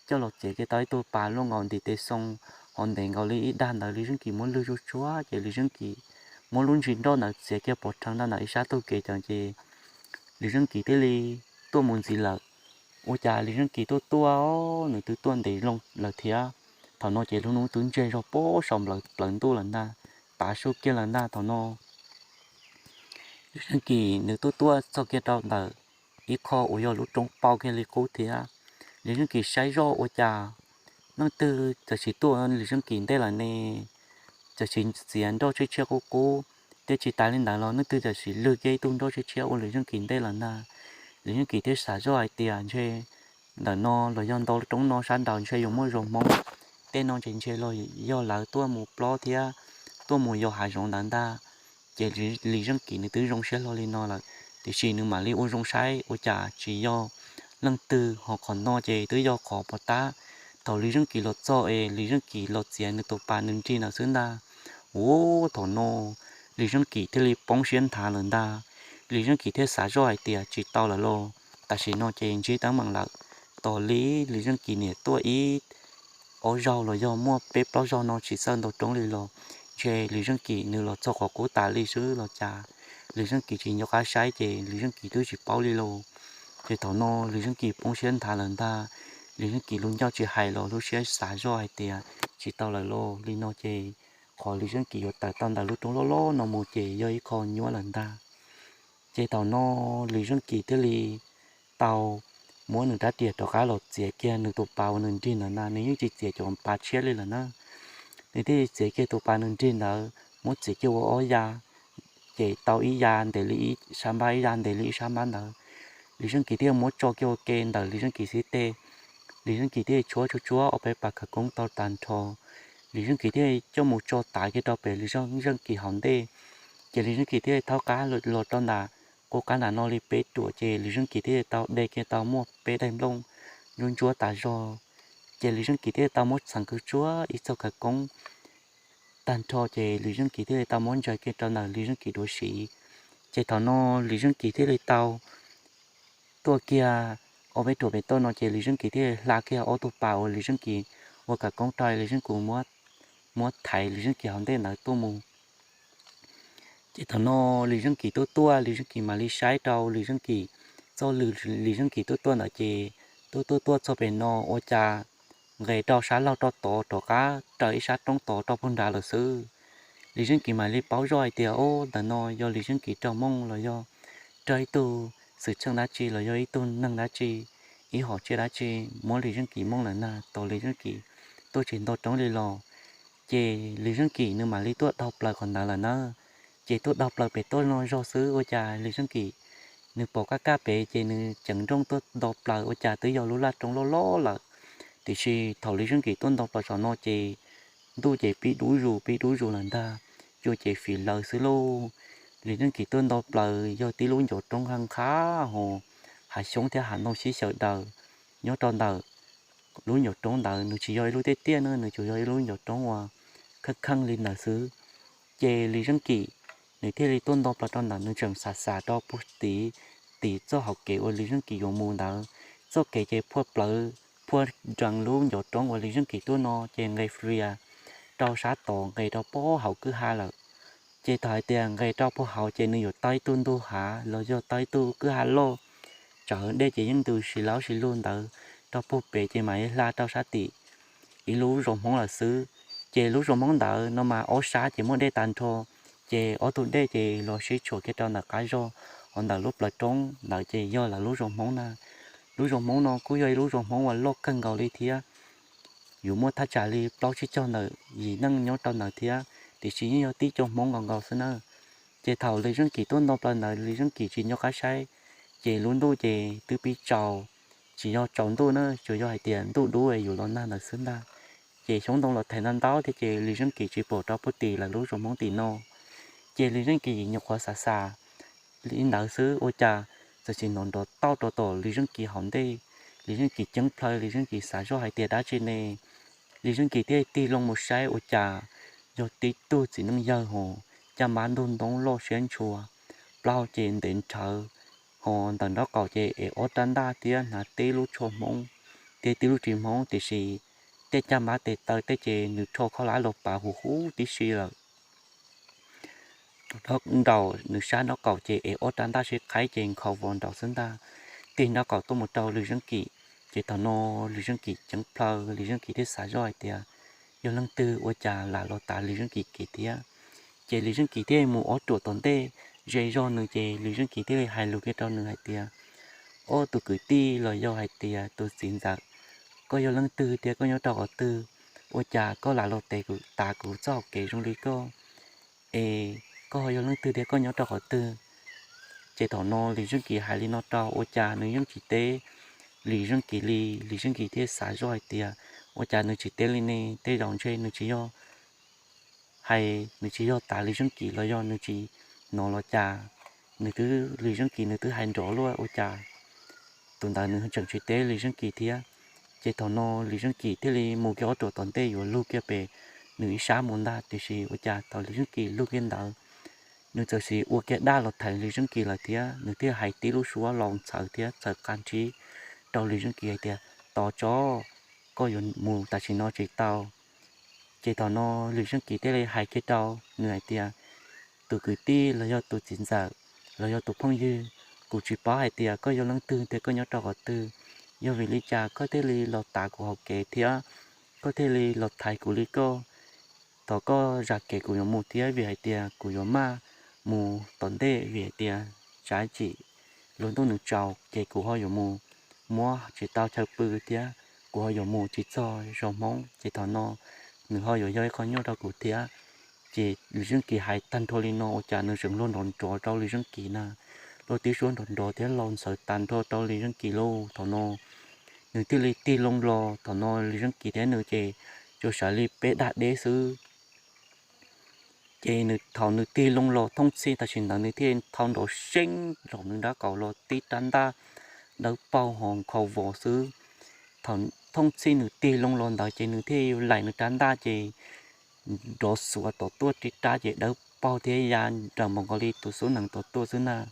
coj los txiav kiag tau ib tug pas luaj nkaus ntim tes xoo, ho ntev nkaus li ib dag ntawd Lis Zeej Kim muab lwg zuj tsuag ces Lis Zeej Kim muab lub ntsis nroj ntawd txiav kiag pov rhees rau ntawm ib sab tug kev ces Lis Zeej Kis thiaj li tuaj mus ntxiv lawm. Ua cas Lis Zeej Kis tuaj tuaj, nws twb tuaj ntev loo lawm thiab. Thaum no ces lub hnub twb ntseg zog pob saum plawv ntuj lawm ntag, tav su kiag lawm ntag thaum no. Lis Zeej Kis nws tuaj tuaj txog kiag rau ntawm ib qho uas yog lub roob pau kiag li qub thiab. Lis Zeej Kis saib zoj ua cas leej twg txawm sim tuaj Lis Zeej Kis ntej lawm ne, txawm sim txiav nroj tshiab tshiab qub qub, thiab tsis tas li ntawd los leej twg txawm sim lwg kiag ib tug nroj tshiab tshiab ua Lis Zeej Kis ntej lawm ntag. Lis Zeej Kis thiaj xav zoj hais tias ntshe ntawm no los yog ntau roob no sab nraud ntshe yuav muaj zos Hmoob, tej no ntshe ntshe los yog lawv tuaj mus plob thiab tuaj mus yos hav zoov ntawd ntag. Ces Lis Zeej Kis nws twb zoo siab hlo li no lawm, tiam sis nws mam li ua zoo saib ua cas tsis yog leej twg, ho qhov no ces twb yog qhov pov tab. Thaum Lis Zeej Kis los txog es Lis Zeej Kis los txiav nws tus pas nws nrig ntawd xwb ntag. Ua thaum no Lis Zeej Kis thiaj li poob siab nthav lawm ntag. Lis Zeej Kis thiaj xav zoj hais tias tsis tau lawm los tam sim no ces ntsib teeb meem lawm. Tos li Lis Zeej Kis niam tuaj ib ob zaug los yog muaj peb plaub zaug no tsis txawj ntaus roob li los ntshe Lis Zeej Kis nws los txog qhov qub tas li xwb los cas, Lis Zeej Kis tsis nco qab saib ces Lis Zeej Kis twb tsis paub li los. Ces thaum no Lis Zeej Kis poob siab nthav lawm ntag. Lis Zeej Kis lub ncauj tsis hais los lub siab xav zoj hais tias tsis tau lawm los li no ces qhov Lis Zeej Kis yuav tawm tau ntawm lub roob loj loj no mus ces yog ib qho nyuaj lawm ntag. Ces thaum no Lis Zeej Kis thiaj li tau muab nws rab riam rov qab los txiav kiag nws tus pas uas nws nrig ntawd ntag, nws yeej tsis txiav cov pas tshiab li lawm na. Nws thiaj li txiav kiag tus pas nws nrig ntawd muab txiav kiag ua ob ya, ces tau ib ya ntev li ib sab npab, ib ya ntev li ib sab npab ntawd. Lis Zeej Kis thiaj muab tso kiag ua ke ntawm Lis Zeej Kis xib teg. Lis Zeej Kis thiaj tshuab tshuab tshuab ob peb pas khawv koob tau tag nrho. Lis Zeej Kis thiaj coj mus tso tav kiag rau pem Lis Zeej Kis hauv ntej. Ces Lis Zeej Kis thiaj thaub qab los rau ntawm qub qab nram no li peb ruam, ces Lis Zeej Kis thiaj tau de kiag tau muaj peb daim nplooj ntsuab ntsuab tas zog. Ces Lis Zeej Kis thiaj tau muab txheev kwv tsuab ib txoj khawv koob tag nrho, ces Lis Zeej Kis thiaj li tau muab ntsaws kiag rau ntawm Lis Zeej Kis duav siv. Ces thaum no Lis Zeej Kis thiaj li tau tuaj kiag ob peb ruam pem toj no, ces Lis Zeej Kis thiaj li hla kiag ob tug pas uas Lis Zeej Kis ua khawv koob rau Lis Zeej Kis muab thaiv Lis Zeej Kis hauv ntej ntawd tuaj mus. Ces thaum no Lis Zeej Kis tuaj tuaj, Lis Zeej Kis mam li saib rau Lis Zeej Kis txoj lw, Lis Zeej Kis tuaj tuaj ntawd ces tuaj tuaj tuaj txog pem no ua cas nqes rau sab laug rau tod rov qab raws ib sab roob tod rau puag nrad lawm xwb. Lis Zeej Kis mam li paub zoj hais tias, o, ntawm no yog Lis Zeej Kis raug mooj los yog raug ib tug xwm txheej dab tsi los yog ib tug neeg dab tsi, ib hom tsiaj dab tsi muab Lis Zeej Kis mooj lawm na, tos Lis Zeej Kis tuaj tsis nto roob li los. Ces Lis Zeej Kis nws mam li tuaj dhau plaws qhov ntawd lawm na. Ces tuaj dhau plaws pem toj no zog xwb ua cas Lis Zeej Kis nws pom kaj kaj pem ces nws ceev nrooj tuaj nto plaws ua cas twb yog lub laj roob loj loj lawm. Tiam sis thaum Lis Zeej Kis tuaj nto plaws saum no ces ntuj ces pib dub zus pib dub zus lawm ntag, cua ces fim laws xwb lauj. Lis Zeej Kis tuaj nto plaws yog tib lub ncov roob qab nqhab ho hav xyoob thiab hav ntoo sib xyaw daws nyob rau ntawm lub ncov roob ntawd, nws tsis yog ib lub tiaj tiaj na, nws tsuas yog ib lub ncov roob uas kheej kheej li ntawd xwb. Ces Lis Zeej Kis nws thiaj li tuaj nto plaws rau ntawd, nws tseem xav xav rau puag tim, tim txoj hauv kev uas Lis Zeej Kis yuav mus ntawd. Txoj kev ces phuaj plawv phuaj nrees lub ncov roob uas Lis Zeej Kis tuaj no ces nqes fias rau sab tod, nqes rau puag hauv kwj ha lawm. Ces thaum hais tias nqes rau puag hauv ces nws yuav tau ib tug ntug hav los yog tau ib tug kwj ha loj tsawv, dej ces yeej ntws si laub si lug ntawd rau puag pem ces mam li hla rau sab tim ib lub zos Hmoob lawm xwb. Ces lub zos Hmoob ntawd no mas ob sab ces muaj dej tag nrho, ces ob tug dej ces los sib tshuam kiag rau ntawm qab zos, hos ntawm lub plawv roob ntawd ces yog lawv lub zos Hmoob na. Lub zos Hmoob no kuj yog ib lub zos Hmoob uas loj kawg nkaus li thiab, yuav muaj thaj tsam li plaub tsib caug ntawm yim neej nyob rau ntawd thiab, tiam sis yeej yog tib co Hmoob nkaus nkaus xwb na. Ces thaum Lis Zeej Kis tuaj nto plaws ntawd Lis Zeej Kis tsis nco qab saib, ces lub ntuj ces twb pib tsaus, tsis yog tsaus ntuj na, tsuas yog hais tias ntuj dub yuav los nag ntawd xwb ntag. Ces xyoob ntoo los thaiv ntau ntau thiab ces Lis Zeej Kis tsis pom rau puag tim lawv lub zos Hmoob tim no. Ces Lis Zeej Kis nyuam qhuav xav xav li ntawd xwb ua cas txawm sim hnov nrov tauj rau tom Lis Zeej Kis hauv ntej. Lis Zeej Kis ceeb plhaw, Lis Zeej Kis xav zoj hais tias dab tsi ne. Lis Zeej Kis thiaj tig loo mus saib ua cas yog tib tug txiv neej yawg hos caj npab ntug ntoo loj siab ntshua, plaub hau ces ntev nrhawv, hos ntawm nraub qaum ces ev ob rab ntaj thiab hnav tib lub tsho Hmoob thiab tib lub ris Hmoob, tiam sis tej caj npab tes taw tej ces nws rho khaub hlab los pav huv huv tib si lawm. nraum nws sab nraub qaum ces ev ob rab ntaj sib qhaib ces nkhaus vos nraud xwb ntag. Tig nraub qaum tuaj mus rau Lis Zeej Kim, ces thaum no Lis Zeej Kim ceev plhaw, Lis Zeej Kim thiaj xav zoj hais tias yog leej twg ua cas lam los tav Lis Zeej Kim kev thiab. Ces Lis Zeej Kim thiaj mus ob ruam tom ntej ze zog nws, ces Lis Zeej Kim thiaj li hais lus kiag rau nws hais tias, Ob tus kwv tij los yog hais tias tus txiv ntxawm, koj yog leej twg thiab koj nyob rau qhov twg? Ua cas koj lam los tes kuv, tav kuv txoj hau kev zoo li koj? Es koj ho yog leej twg thiab koj nyob rau qhov twg? Ces thaum no Lis Zeej Kim hais li no rau, ua cas nws yeej tsis teb Lis Zeej Kim li. Lis Zeej Kim thiaj xav zoj hais tias ua cas nws tsis teb li ne, tej zaum ntshe nws tsis yog hais, nws tsis yog tav Lis Zeej Kim los yog nws tsis hnov los cas. Nws twb, Lis Zeej Kim nws twb hais nrov luaj, ua cas tus ntawd nws tseem tsis teb Lis Zeej Kim thiab. Ces thaum no Lis Zeej Kim thiaj li mus kiag ob ruam tom ntej yuav lug kiag pem nws ib sab mus ntag, tiam sis ua cas thaum Lis Zeej Kim lug kiag ntawd, nws txawm sim ua kiag dab los thaiv Lis Zeej Kim lawm thiab. Nws thiaj hais tib lub suab laus ntxhawv thiab txawv qab ntsib rau Lis Zeej Kim hais tias, Tos tso, koj yuav mus tam sim no tsis tau. Ces thaum no Lis Zeej Kim thiaj li hais kiag rau nws hais tias, Tus kwv tij los yog tus txiv ntxawm los yog tus phooj ywg, kuv tsis paub hais tias koj yog leej twg thiab koj nyob rau qhov twg. Yog vim li cas koj thiaj li los tav kuv hau kev thiab koj thiaj li los thaiv kuv li koj? Thov koj zam kev kuv yuav mus thiab, vim hais tias kuv yuav maj mus tom ntej, vim hais tias tsam ib chim lub ntuj nws tsaus ces kuv ho yuav mus muab tsis tau chaw pw thiab kuv ho yuav mus tsis txog zos Hmoob, ces thaum no nws ho yuav yog ib qho nyuaj rau kuv thiab. Ces Lis Zeej Kim hais tag nrho li no ua cas nws tseem luag nrov nrov rau Lis Zeej Kim na, luag tib suab nrov nrov thiab laus ntxhawv tag nrho rau Lis Zeej Kim lauj. Thaum no nws thiaj li tig loo los, thaum no Lis Zeej Kim thiab nws ces tsuas sawv li peb dag deb xwb. Ces nws, thaum nws tig loo los thooj txhij tam sim ntawd nws thiaj thau nrov seeb zaum nws nraub qaum los tib rab ntaj dawb paug ho nkhaus vos xwb. Thaum thooj txhij nws tig loo los ntawd ces nws thiaj laim nws rab ntaj ces nrov xuav tom tuaj tib rab ces dawb paug thiab ya nrawm npaum nkaus li tus xub nees tom tuaj xwb ntag.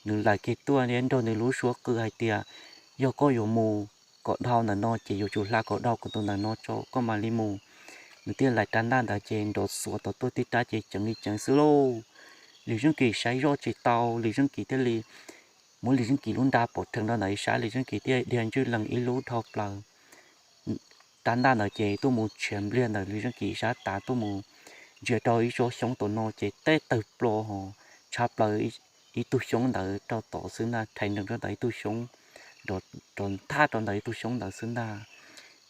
Nws laim kiag tuaj thiab nrog nws lub suab qw hais tias, Yog koj yuav mus kom dhau ntawm no ces yuav tsum hla kom dhau kuv tus ntawm no tso koj mam li mus. Nws thiaj laim rab ntaj ntawd ces nrov xuav tom tuaj tib rab ces ceev li ceev xwb lauj. Lis Zeej Kim saib zoj tsis tau, Lis Zeej Kim thiaj li muab Lis Zeej Kim lub nra pov rhees rau ntawm ib sab, Lis Zeej Kim thiaj dhia ntswj lees ib lub dhau plaws. Rab ntaj ntawd ces tuaj mus tshiav npliag ntawm Lis Zeej Kim sab tav tuaj mus ntsia rau ib tsob xyoob tom no ces teb tawg plo ho tshab plaws ib tug xyoob ntawd rau tod xwb ntag, rhais nrees rau ntawm ib tug xyoob, rov nthaj rau ntawm ib tug xyoob ntawd xwb ntag.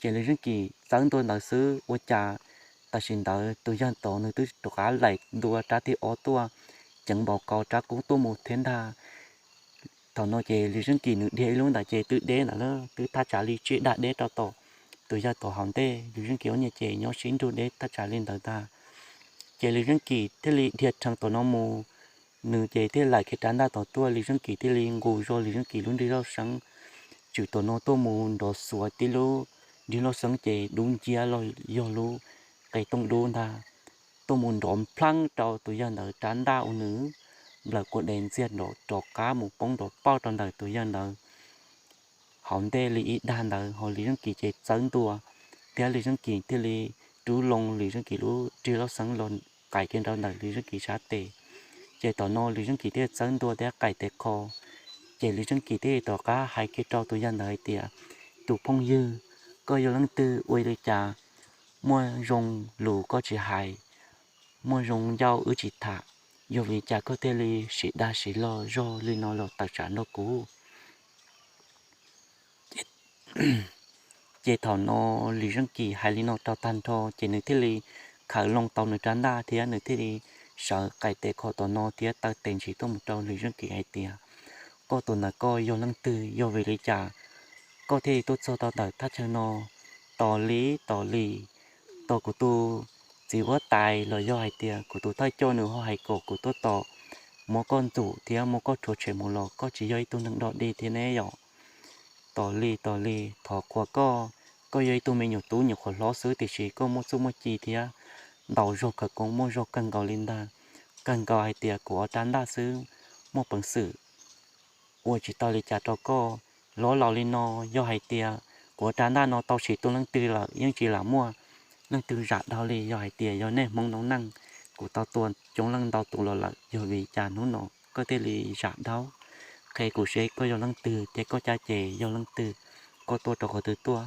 Ces Lis Zeej Kim txawb ntua ntawd xwb ua cas tam sim ntawd tus yawg tod nws twb rov qab laim ntua rab thib ob tuaj, ceev npaum nkaus rab kub tuaj mus thiab ntag. Thaum no ces Lis Zeej Kim nws dhia ib lub ntawd ces twb deb ntawd lawm, twb thaj tsam li tsib dag deb rau tom tus yawg tod hauv ntej. Lis Zeej Kim ob niag ces nyob sib nrug deb thaj tsam li ntawd ntag. Ces Lis Zeej Kim thiaj li dhia rhees tom no mus, nws ces thiaj laim kiag rab ntaj tod tuaj, Lis Zeej Kim thiaj li nqus zog Lis Zeej Kim lub nrig lauj xeeb tswm tom no tuaj mus nrov xuav tib lub nrig lauj xeeb ces dub nciab los yog lub qe tooj dub ntag, tuaj mus nrov nplheeb rau tus yawg ntawd rab ntaj uas nws nplawm kua deg ntxiag nrov rov qab mus poob nrov pauj rau ntawm tus yawg ntawd hauv ntej li ib dag ntawd, ho Lis Zeej Kim ces txawb ntua, thiab Lis Zeej Kim thiaj li rub loo Lis Zeej Kim lub nrig lauj xeeb los qais kiag rau ntawm Lis Zeej Kim sab tes. Ces tom no Lis Zeej Kim thiaj txawb ntua thiab qais tes kho. Ces Lis Zeej Kim thiaj li rov qab hais kiag rau tus yawg ntawd hais tias, Tus phooj ywg, koj yog leej twg ua li cas? Muaj zoo lus koj tsis hais, muaj zoo ncauj wb tsis tham, yog vim li cas koj thiaj li siv dag siv zog li no los tawm tsam nrog kuv? Ces thaum no Lis Zeej Kim hais li no rau tag nrho ces nws thiaj li khawm loo tau nws rab ntaj thiab nws thiaj li sawv qais tes kho tom no thiab taw tes ntsis tuaj mus rau Lis Zeej Kim hais tias, Koj tus ntawd koj yog leej twg, yog vim li cas koj thiaj li tuaj txog tau ntawm thaj chaw no? Tos li tos li, tos kuv tus txiv huab tais los yog hais tias kuv tus thawj coj nws ho hais kom kuv tuaj tos, muab koj ntxum thiab muab koj rhuav tshem mus los koj tsis yog ib tug neeg dog dig thiab ne yom? Tos li tos li, thov qhuas koj, koj yog ib tug me nyuam tub nyuam qhuav hlob xwb tiam sis koj muaj txuj muaj ci thiab ntaus zog khawv koob muaj zog kawg nkaus li ntag. Kawg nkaus hais tias kuv ua rab ntaj xwb muaj peev xwm ua tsis tau li cas rau koj. Los laus li no, yog hais tias kuv ua rab ntaj no tau sim tua leej twg lawm yeej tsis lam muaj leej twg zam dhau li. Yog hais tias yog nej Hmoob noob neej kuv tau tua coob leej ntau tus los lawm, yog vim li cas hnub no koj thiaj li zam daub? Qhia kuv seb koj yog leej twg thiab koj caj ces yog leej twg, koj tuaj rau qhov twg tuaj?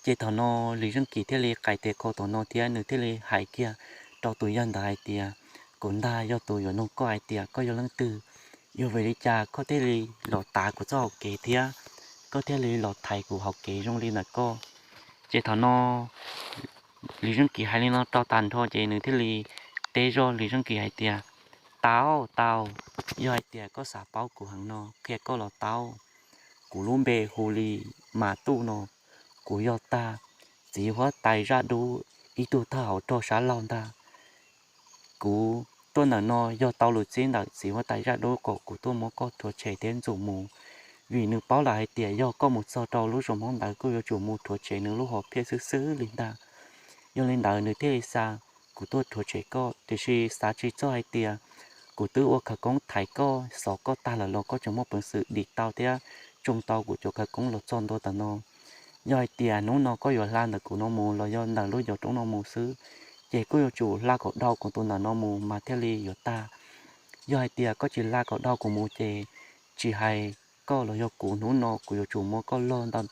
Ces thaum no Lis Zeej Kis thiaj li qais tes qau tom no thiab nws thiaj li hais kiag rau tus yawg ntawd hais tias, kuv ntag yog tus yuav nug koj hais tias koj yog leej twg, yog vim li cas koj thiaj li los tav kuv txoj hauv kev thiab koj thiaj li los thaiv kuv hauv kev zoo li ntawm koj? Ces thaum no Lis Zeej Kis hais li no rau tag nrho ces nws thiaj li teb zoj Lis Zeej Kis hais tias, tau, tau, yog hais tias koj xav paub kuv heev no qhia koj los tau. Kuv lub npe hu li Mas Tuj no, kuv yog tag txiv huab tais zaj dub ib tug thawj hauv rog sab laug ntag. Kuv tuaj ntawm no yog tau lus txib ntawm txiv huab tais zaj dub kom kuv tuaj muab koj rhuav tshem thiab ntxuam mus, vim nws paub lawm hais tias yog koj mus txog rau lub zos Hmoob ntawd koj yuav tsum mus rhuav tshem nws lub hom phiaj xwb xwb li ntag. Yog li ntawd nws thiaj li xa kuv tuaj rhuav tshem koj, tiam sis xav tsis txog hais tias kuv twb ua khawv koob thaiv koj xov koj tag lawm los koj tseem muaj peev xwm dim tau thiab tsoo tau kuv cov khawv koob los txog ntua tam no. Yog hais tias hnub no koj yuav hla ntawm kuv no mus los yog ntawm lub cov roob no mus xwb, ces koj yuav tsum hla kom dhau kuv tus ntawm no mus mas thiaj li yuav tag. Yog hais tias koj tsis hla kom dhau kuv mus ces tsis hais koj los yog kuv, hnub no kuv yuav tsum muab koj log ntawm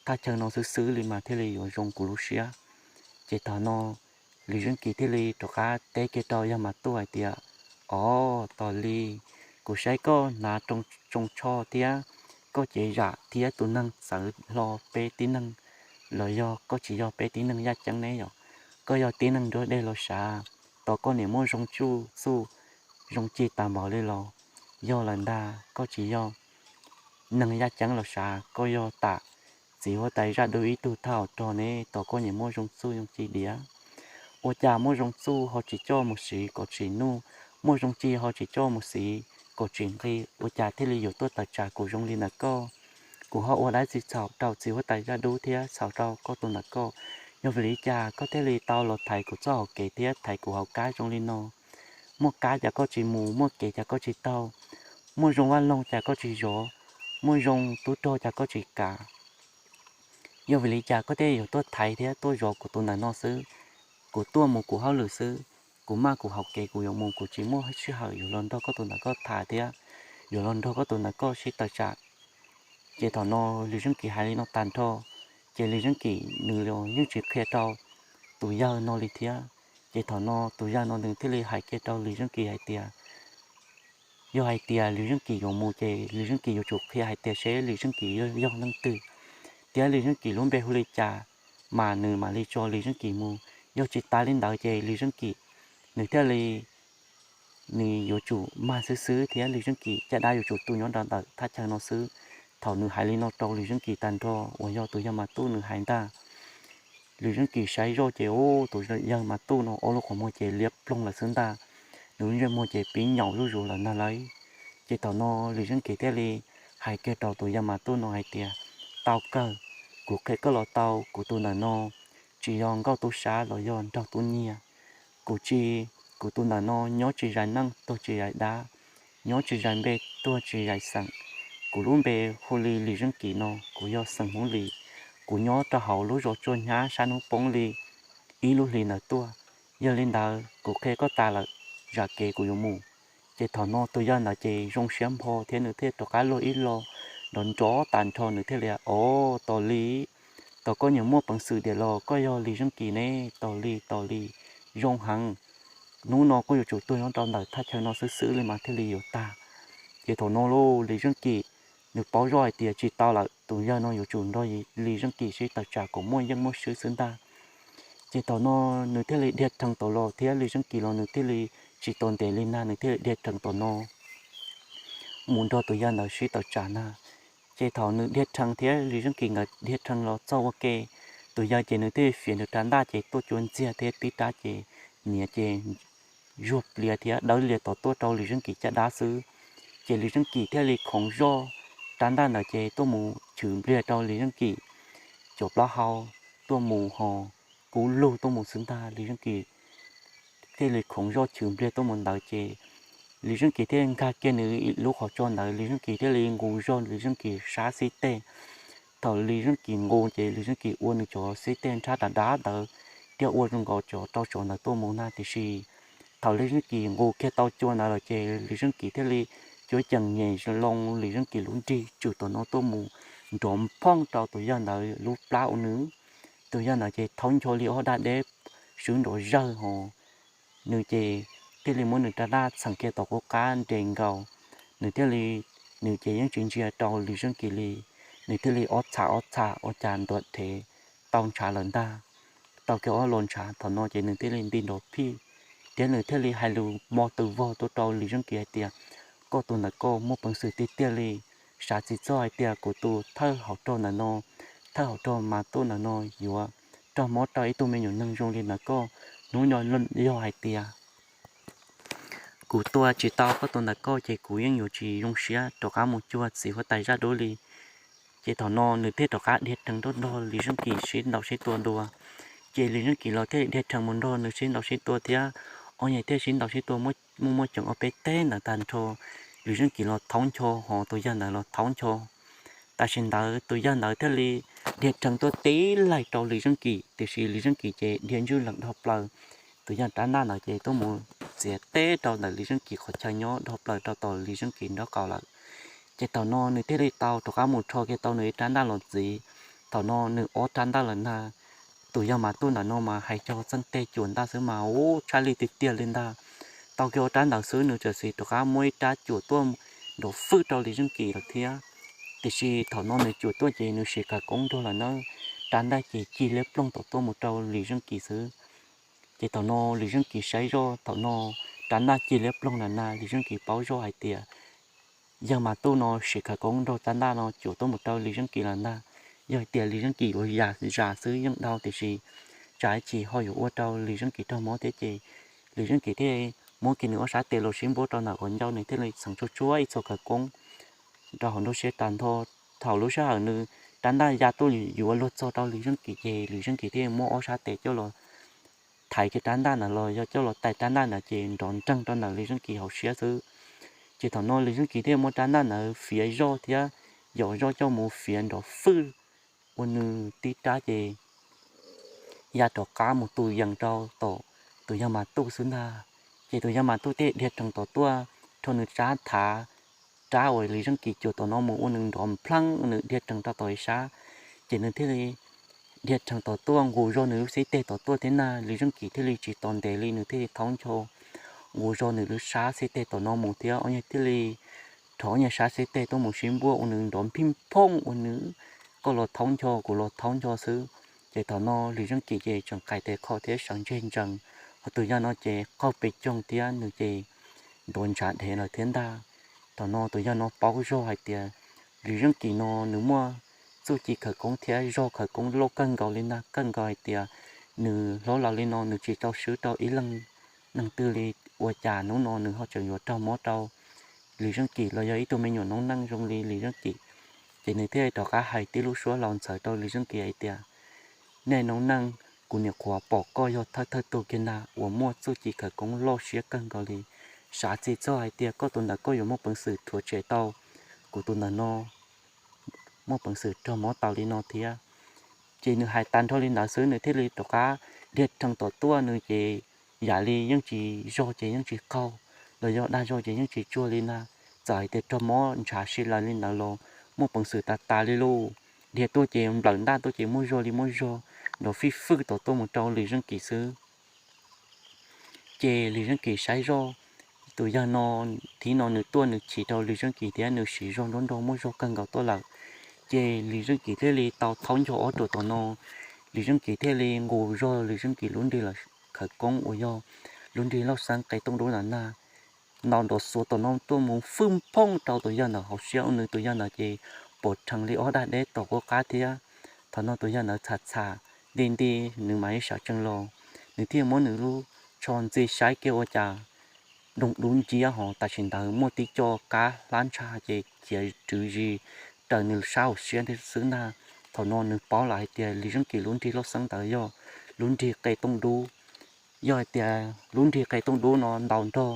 thaj chaw no xwb xwb li mas thiaj li yuav zoo kuv lub siab. Ces thaum no Lis Zeej Kis thiaj li rov qab teb kiag rau yawg Mas Tuj hais tias, o, tos li, kuv saib koj hnav tsoo tsho thiab koj cev zam thiab tus neeg txawv hlo peb tib neeg, los yog koj tsis yog peb tib neeg yaj ceeb ne yom? Koj yog tib neeg nruab dej los sav, tos koj niam muaj zoo tsuj txuj zoo ci tas npaum li los yog lawm ntag, koj tsis yog neeg yaj ceeb los sav, koj yog tam txiv huab tais zaj dub ib tug thawj hauv rog ne, tos koj niam muaj zoo txuj zoo ci diav. Ua cas muaj zoo txuj ho tsis coj mus siv kom tsim nuj, muaj zoo ci ho tsis coj mus siv kom tsim nqi, ua cas thiaj li yuav tuaj tawm tsam kuv zoo li ntawm koj? Kuv ho ua dab tsi txhaum rau txiv huab tais zaj dub thiab txhaum rau koj tus ntawm koj? Yog vim li cas koj thiaj li tau los thaiv kuv txoj hauv kev thiab thaiv kuv hauv kab zoo li no? Muaj kab cas koj tsis mus, muaj kev cas koj tsis taug, muaj zoo vaj loog cas koj tsis zov, muaj zoo tub rog cas koj tsis kav? Yog vim li cas koj thiaj yuav tuaj thaiv thiab tuaj zov kuv tus ntawm no xwb? Kuv tuaj mus kuv hauj lwm xwb, kuv maj kuv hauv kev kuv yuav mus, kuv tsis muaj sij hawm yuav los nrog koj tus ntawm koj tham thiab yuav los nrog koj tus ntawm koj sib tawm tsam. Ces thaum no Lis Zeej Kis hais li no tag nrho, ces Lis Zeej Kis nws los yeej tsis qhia rau tus yawg no li thiab. Ces thaum no tus yawg no nws thiaj li hais kiag rau Lis Zeej Kis hais tias, yog hais tias Lis Zeej Kis yuav mus ces Lis Zeej Kis yuav tsum qhia hais tias seb Lis Zeej Kis yog, yog leej twg, thiab Lis Zeej Kis lub npe hu li cas, mas nws mam li tso Lis Zeej Kis mus. Yog tsis tas li ntawd ces Lis Zeej Kis nws thiaj li, nws yuav tsum mag xwb xwb thiab Lis Zeej Kis caj dab yuav tsum tu nyob rau ntawm thaj chaw no xwb. Thaum nws hais li no rau Lis Zeej Kis tag nrho uas yog tus yawg Mas Tuj nws hais ntag, Lis Zeej Kis saib zoj ces ub, tus yawg Mas Tuj no ob lub qhov muag ces liab ploog lawm xwb ntag. Nws lub ntsej muag ces pib nyaum zuj zus lawm ntag lauj. Ces thaum no Lis Zeej Kis thiaj li hais kiag rau tus yawg Mas Tuj no hais tias, tau kawg, kuv qhia koj los tau, kuv tus ntawm no tsis yog nkauj tub sab los yog nraug tub nyiag. Kuv tsis, kuv tus ntawm no nyob tsis zais neej tuag tsis zais dab, nyob tsis zais npe tuag tsis zais xeem. Kuv lub npe hu li Lis Zeej Kis no, kuv yog xeem Hmoob Lis, kuv nyob rau hauv lub zos Tsuag Hnab sab hnub poob li ib lub hlis ntawd tuaj. Yog li ntawd kuv qhia koj tas lawm, zam kev kuv yuav mus. Ces thaum no tus yawg ntawd ces zoo siab npho thiab nws thiaj rov qab luag ib lo nrov nrov tas nrho, nws thiaj li, o, tos li, tos koj niam muaj peev xwm diam los koj yog Lis Zeej Kis ne, tos li tos li, zoo heev. Hnub no koj yuav tsum tuag nyob rau ntawm thaj chaw no xwb xwb li mas thiaj li yuav tag. Ces thaum no lauj Lis Zeej Kis nws paub zoj hais tias tsis tau lawm, tus yawg no yuav tsum nrog Lis Zeej Kis sib tawm tsam kom muaj yeej muaj swb xwb ntag. Ces thaum no nws thiaj li dhia rhees tom los thiab Lis Zeej Kis los nws thiaj li tsis tau ntev li nag, nws thiaj li dhia rhees tom no mus nrog tus yawg ntawd sib tawm tsam ntag. Ces thaum nws dhia rhees thiab Lis Zeej Kis nkawd dhia rhees los txog ua ke, tus yawg ces nws thiaj li fiav nws rab ntaj ces tuaj cuab ntxiag thiab tib rab ces niam ces zuag plias thiab dawb lias tom tuaj rau Lis Zeej Kis caj dab xwb. Ces Lis Zeej Kis thiaj li khoov zoj rab ntaj ntawd ces tuaj mus chwv npliag rau Lis Zeej Kis cov plaub hau, tuaj mus ho kub lug tuaj mus xwb ntag. Lis Zeej Kis thiaj li khoov zoj chwv npliag tuaj mus ntawd ces Lis Zeej Kis thiaj nkag kiag nws lub qhov tso ntawd, Lis Zeej Kis thiaj li nqus zog Lis Zeej Kis sab xib teg. Thaum Lis Zeej Kis nqus ces Lis Zeej Kis ua nws cov xib teg nrhab dav dav ntawd thiaj ua zoo nkaus cov rau saum ntawd tuaj mus na. Tiam sis thaum Lis Zeej Kis nqus kiag tau cua ntawd lawm ces Lis Zeej Kis thiaj li cuab cees nyem loo Lis Zeej Kis lub nrig tswm tom no tuaj mus nrov nphooj rau tus yawg ntawd lub plab ua nws. Tus yawg ntawd ces thaub ncho li ob daj deb swb nrov zawg hos nws ces thiaj li muab nws rab ntaj txheem kiag tom qub qab nres nkaus. Nws thiaj li, nws ces yeej tsis ntsia rau Lis Zeej Kis li, nws thiaj li ob txham ob txham ua cas ntuam dhev tau ntshav lawm ntag. Tau kiag ob los ntshav thaum no ces nws thiaj li nti nrov phij, thiab nws thiaj li hais lus mo tws vog tuaj rau Lis Zeej Kis hais tias, koj tus ntawm koj muaj peev xwm tiag tiag li, xav tsis txog hais tias kuv tus thawj hauv rog ntawm no, thawj hauv rog mas tuaj ntawm no yuav raug mob rau ib tug me nyuam neeg zoo li ntawm koj. Hnub no yog hais tias kuv tua tsis tau koj tus ntawm koj ces kuv yeej yuav tsis zoo siab rov qab mus cuag txiv huab tais zaj dub li. Ces thaum no nws thiaj rov qab dhia rhees nrog Lis Zeej Kis sib ntaus sib tua dua. Ces Lis Zeej Kis los thiaj dhia rhees mus nrog nws sib ntaus sib tua thiab. Ob nyuag thiaj sib ntaus sib tua muaj muaj ceem ob peb teg ntawd tag nrho. Lis Zeej Kis los thaub ncho hos tus yawg ntawd los thaub ncho. Tam sim ntawd tus yawg ntawd thiaj li dhia rhees tuaj tib laig rau Lis Zeej Kis, tiam sis Lis Zeej Kis ces dhia ntswj lees dhau plaws. Tus yawg rab ntaj ntawd ces tuaj mus txiav teb rau ntawm Lis Zeej Kis qhov chaw nyob dhau plaws rau tom Lis Zeej Kis nraub qaum lawm. Ces thaum no nws thiaj li tau rov qab mus rho kiag tau nws ib rab ntaj los ntxiv. Thaum no nws ob rab ntaj lawm na. Tus yawg mas tuaj ntawm no mas hais cog txheej teg cuam ntaj xwb mas ub tshaj li tiag tiag li ntag. Tau kiag ob rab ntawd xwb nws txawm sis rov qab muab ib rab cuam tuaj nrov fwj rau Lis Zeej Kis lawm thiab. Tiam sis thaum no nws cuam tuaj ces nws siv khawv koob nrog lawm na, rab ntaj ces cig liab ploog tom tuaj mus rau Lis Zeej Kis xwb. Ces thaum no Lis Zeej Kis saib zoj thaum no rab ntaj cig liab ploog lawm na, Lis Zeej Kis paub zoj hais tias yawg mas tuaj no siv khawv koob nrog rab ntaj no cuam tuaj mus rau Lis Zeej Kis lawm ntag. Yog hais tias Lis Zeej Kis yuav zam zam xwb yeej dhau, tiam sis tsam ib chim ho yuav ua rau Lis Zeej Kis raug mob thiab ces Lis Zeej Kis thiaj muab kiag nws ob sab tes los sib npuab rau ntawm qhov ncauj, nws thiaj li txheem tsuag tsuag ib txhua khawv koob rau hauv nruab siab tag nrho. Thaum lub sij hawm nws rab ntaj ya tuaj yuav luag txog rau Lis Zeej Kis ces Lis Zeej Kis thiaj muab ob sab tes coj los thaiv kiag rab ntaj ntawd los yog coj los tais rab ntaj ntawd ces nrov nreeg rau ntawm Lis Zeej Kis hauv siab xwb. Ces thaum no Lis Zeej Kis thiaj muab rab ntaj ntawd fiav zoj thiab yos zoj coj mus fiav nrov fwj ua nws tib rab ces ya rov qab mus tu yees rau tom tus yawg mas tuj xwb ntag. Ces tus yawg mas tuj thiaj dhia rhees tom tuaj rho nws rab thav rab uas Lis Zeej Kis cuam tom no mus ua nws nrov npleeg, nws dhia rhees rau tom ib sab. Ces nws thiaj li dhia rhees tom tuaj nqus zog nws lub xib teg tom tuaj thiab na, Lis Zeej Kis thiaj li tsis tos ntev li nws thiaj li thaub ncho nqus zog nws lub sab xib teg tom no mus thiab ob nyuag thiaj li rho ob nyuag sab xib teg tuaj mus sib npuaj ua nws nrov nphij nphooj ua nws koj los thaub ncho kuv los thaub ncho xwb. Ces thaum no Lis Zeej Kis ces tseem qais tes kho thiab sawv ntseg ntsees, ho tus yawg no ces qaug pes coog thiab nws ces ntuav ntshav dhev lawm thiab ntag. Thaum no tus yawg no paub zog hais tias Lis Zeej Kis no nws muaj txuj ci khawv koob thiab zog khawv koob loj kawg nkaus li ntag, kawg nkaus hais tias nws hlob laus li no nws tsis tau swb rau ib leeg neeg twg li, ua cas hnub no nws ho tseem yuav raug mob rau Lis Zeej Kis los yog ib tug me nyuam noob neej zoo li Lis Zeej Kis. Ces nws thiaj rov qab hais tib lub suab laus ntxhawv rau Lis Zeej Kis hais tias, nej noob neej, kuv nyuam qhuav pom koj yog thawj thawj tug kiag ntag uas muaj txuj ci khawv koob loj siab kawg nkaus li, xav tsis txog hais tias koj tus ntawm koj yuav muaj peev xwm rhuav tshem tau kuv tus ntawm no muaj peev xwm raug mob tau li no thiab. Ces nws hais tas nrho li ntawd xwb nws thiaj li rov qab dhia rhees tom tuaj, nws ces yam li yeej tsis zog ces yeej tsis qaug, los yog dag zog ces yeej tsis tsuag li ntag. Txawm hais tias raug mob ntshav si lawm li ntawd los muaj peev xwm tas tas li lauj. Dhia tuaj ces nplawm ntaj tuaj ces muaj zog li muaj zog, nrov fij fwj tom tuaj mus rau Lis Zeej Kis xwb. Ces Lis Zeej Kis saib zoj, tus yawg no, thib no nws tuaj nws chim rau Lis Zeej Kis thiab nws siv zog nruab nrog muaj zog kawg nkaus tuaj lawm. Ces Lis Zeej Kis thiaj li tau thaub ncho ob ruam tom no, Lis Zeej Kis thiaj li nqus zog Lis Zeej Kis lub nrig khawv koob uas yog lub nrig lauj xeeb qe tooj dub ntawd na, ntaus nrov xuav tom no tuaj mus fwj nphooj rau tus yawg ntawd hauv siab ua nws tus yawg ntawd ces pom rhees li ob daj deb tom qub qab thiab. Thaum no tus yawg ntawd txham txham nti nti, nws mam li sawv tsees los, nws thiaj muab nws lub tsho ntxi saib kiag ua cas doog dub nciab hos tam sim ntawd muaj tib co kab hlab ntsha ces khiav rwv zis raws nws sab hauv siab thiab xwb ntag. Thaum no nws paub lawm hais tias Lis Zeej Kis lub nrig lauj xeeb ntawd yog lub nrig qe tooj dub. Yog hais tias lub nrig qe tooj dub no ntaus nrog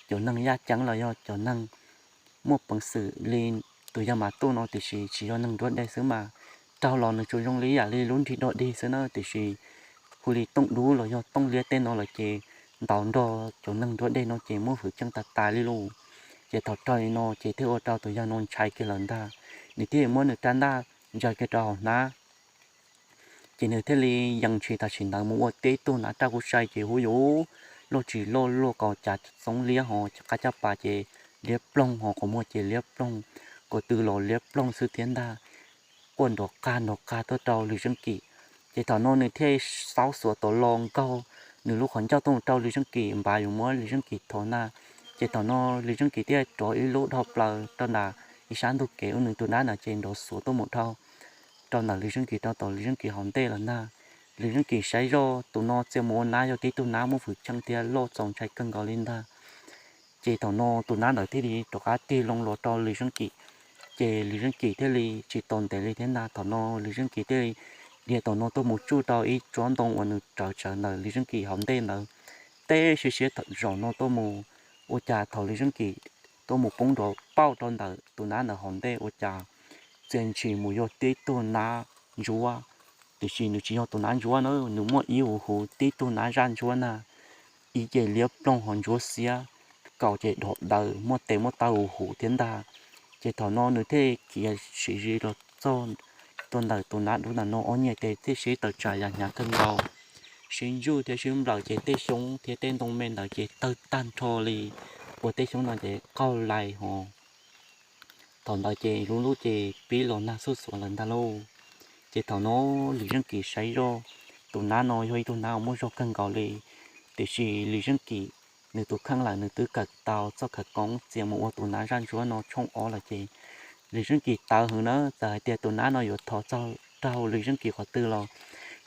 cov neeg yaj ceeb los yog cov neeg muaj peev xwm li tus yawg mas tuaj no tiam sis tsis yog neeg nruab dej xwb mas, raug los nws tsuas zoo li yam li lub nrig dog dig xwb na, tiam sis hu li tooj dub los yog tooj liab tej no lawm ces ntaus nrog cov neeg nruab dej no ces muab hwv ceeb tas tas li lauj. Ces thaum raug li no ces thiaj ua rau tus yawg no ntshai kiag lawm ntag. Nws thiaj muab nws rab ntaj ntsaws kiag rau hauv hnab, ces nws thiaj li yees ntshis tam sim ntawd mus ua tib tug hnav raj kub sai ces hu yuv loj tsis loj luaj kaus cas txoov liab ho qab caj pas ces liab ploog ho qhov muag ces liab ploog, ko tw los liab ploog xwb thiab ntag. Quaj nrov qag nrov qag tuaj rau Lwm Zeej Kim. Ces thaum no nws thiaj xaub xuav tau los nkaug nws lub qhov ncauj tuaj mus rau Lwm Zeej Kim npav yuav muab Lwm Zeej Kim thov na. Ces thaum no Lwm Zeej Kim thiaj rov ib lub dhau plaws rau ntawm ib sab ntug kev ua nws tus dab ntawd ces nrov xuav tuaj mus dhau rau ntawm Lwm Zeej Kim rau tom Lwm Zeej Kim hauv ntej lawm ntag. Lwm Zeej Kim saib zoj tus no txia mus ua nab yog tib tug nab muaj hwv cheeb thiab loj txaus ntshai kawg nkaus li ntag. Ces thaum no tus nab ntawd thiaj li rov qab tig loo los rau Lwm Zeej Kim, ces Lwm Zeej Kim thiaj li tsis tos ntev li thiab ntag. Thaum no Lwm Zeej Kim thiaj li dhia tom no tuaj mus tsuj rau ib tsob ntoo uas nws rawv tsawv ntawm Lwm Zeej Kim hauv ntej ntawd, teb siab siab zaum no tuaj mus, ua cas thaum Lwm Zeej Kim tuaj mus poob nrov pauj rau ntawm tus nab ntawd hauv ntej ua cas txia ntshis mus yog tib tug nab ntsuab. Tiam sis nws tsis yog tus nab ntsuab na, nws muaj ib huv huv tib tug nab zaj ntsuab na, ib ce liab ploog ho ntsuab xiab, kaus ces dhov daws muaj tes muaj taw huv huv thiab ntag. Ces thaum no nws thiaj khiav siv zis los txog rau ntawm tus nab dub ntawm no, ob niag tes thiaj sib tawm tsam yam hnyav kawg nkaus, sib ntsuj thiab sib nplawm ces tej xyoob thiab tej ntoo me ntawd ces tawg tag nrho li, ua tej xyoob no ces qaug lais ho. Thaum ntawd ces lub ntuj ces pib los nag xuj xuav lawm ntag lauj. Ces thaum no Lwm Zeej Kim saib zoj tus nab no yog ib tug nab uas muaj zog kawg nkaus li, tiam sis Lwm Zeej Kim nws tus kheej lawm nws twb kawm tau txoj khawv koob txia mus ua tus nab zaj ntsuab no tshooj ob lawm ces Lwm Zeej Kim tawv heev na, txawm hais tias tus nab no yuav thov txog rau Lwm Zeej Kim qhov twg los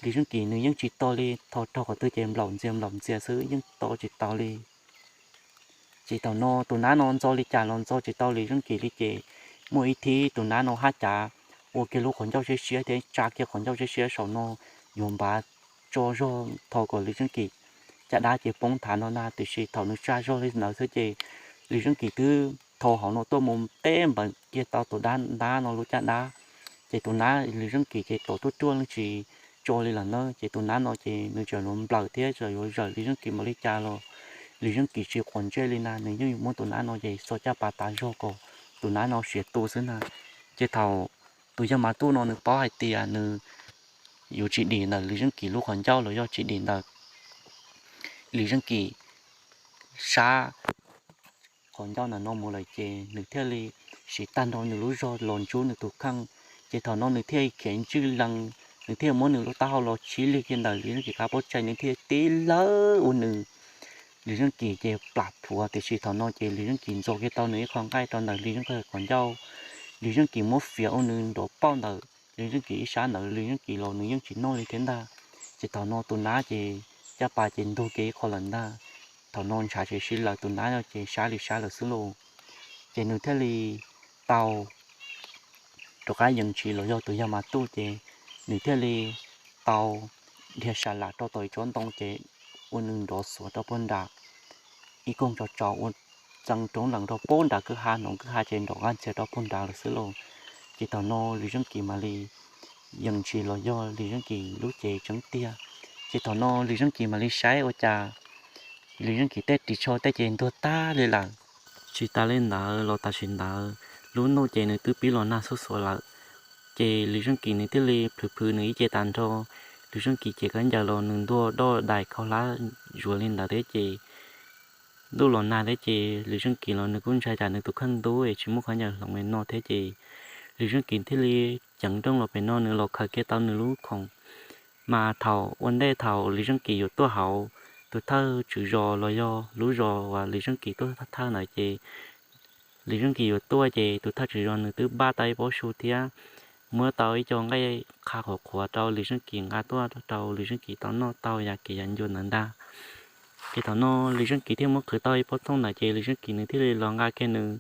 Lwm Zeej Kim nws yeej tsis tau li, thov raug qhov twg ces nplaum ntxias nplaum ntxias xwb yeej tos tsis tau li. Ces thaum no tus nab no ntxo li cas los ntxo tsis tau Lwm Zeej Kim li ces muaj ib thib tus nab no haj cav ua kiag lub qhov ncauj siab siab thiab tsa kiag qhov ncauj siab siab saum no yuav npav tso zog thov kom Lwm Zeej Kim caj dab ces poob nthav no na, tiam sis thaum nws tsa zog li ntawd xwb ces Lwm Zeej Kim twb thau hauv no tuaj mus teb npaws kiag tau tus dab nab no lub caj dab. Ces tus nab Lwm Zeej Kim ces tom tuaj ruaj leej tsis tso li lawm na, ces tus nab no ces nws tseem yuav nplawm thiab tseem yuav zawm Lwm Zeej Kim npaum li cas los Lwm Zeej Kim tsis quav ntsej li na, nws yeej muab tus nab no ces txo caj pas tav zog kom tus nab no siav tu xwb na. Ces thaum tus yawg Mas Tuj no nws paub hais tias nws yuav tsis dim ntawm Lwm Zeej Kim lub qhov ncauj los yog tsis dim ntawm Lwm Zeej Kim sab qhov ncauj ntawm no mus lawm ces nws thiaj li siv tag nrho nws lub zog los ntsub nws tus kheej. Ces thaum no nws thiaj khiav ntswj lees, nws thiaj muab nws lub taub hau los chib lig kiag ntawm Lwm Zeej Kim qab pob tsaig, nws thiaj tib lawv ua nws Lwm Zeej Kim ces plam plhuav, tiam sis thaum no ces Lwm Zeej Kim ntxo kiag tau nws ib qho nqaij rau ntawm Lwm Zeej Kim qhov ncauj. Lwm Zeej Kim muab fiav ua nws nrov pauj ntawm Lwm Zeej Kim ib sab ntawd, Lwm Zeej Kim los nws yeej tsis noj li thiab ntag. Ces thaum no tus nab ces caj pas ces ntug kiag ib qho lawm ntag. Thaum no ntshav tsis sib laws, tus nab no ces sab li sab lawm xwb lauj. Ces nws thiaj li tau rov qab yees ntshis los yog tus yawg Mas Tuj ces nws thiaj li tau dhia sa lam rau tom ib tsob ntoo ces ua nws nrov xuav rau puag nrad ib koog tso tso ua txeev roob lees rau puag nrad kwj ha, hnov kwj ha ces nrov qab ntxhias rau puag nrad lawm xwb lauj. Ces thaum no Lwm Zeej Kim mam li yees ntshis los yog Lwm Zeej Kim lub cev tseeb tiag. Ces thaum no Lwm Zeej Kim mam li saib ua cas Lwm Zeej Kim tej ris tsho tej ces ntuag tag li lawm. Tsis tas li ntawd los tam sim ntawd lub ntuj ces nws twb pib los nag xuj xuav lawm. Ces Lwm Zeej Kim nws thiaj li plhws plhws nws ib ce tas nrho. Lwm Zeej Kim cev khaub ncaws los nws ntuag doj dais khaub hlab zuav li ntawd thiab ces ntuj los nag thiab ces Lwm Zeej Kim los nws kuj ntshai tsam nws tus kheej ntub es tsis muaj khaub ncaws hloov li no thiab ces Lwm Zeej Kim thiaj li ceev nrooj los pem no nws los khaws kiag tau nws lub khoom. Mas thaum ua ntej thaum Lwm Zeej Kim yuav tuaj hauv tus thawj tswv zos los yog lub zos uas Lwm Zeej Kim tuaj thawj ntawd ces Lwm Zeej Kim yuav tuaj ces tus thawj tswv zos nws twb npaj tau ib pob su thiab muab tau ib co nqaij qha qhuav qhuav rau Lwm Zeej Kim nqa tuaj rau Lwm Zeej Kim tau noj tau yav kev yav ncua ntawd ntag. Ces thaum no Lwm Zeej Kim thiaj muab qhwv tau ib pob thooj ntawd ces Lwm Zeej Kim nws thiaj li los nqa kiag nws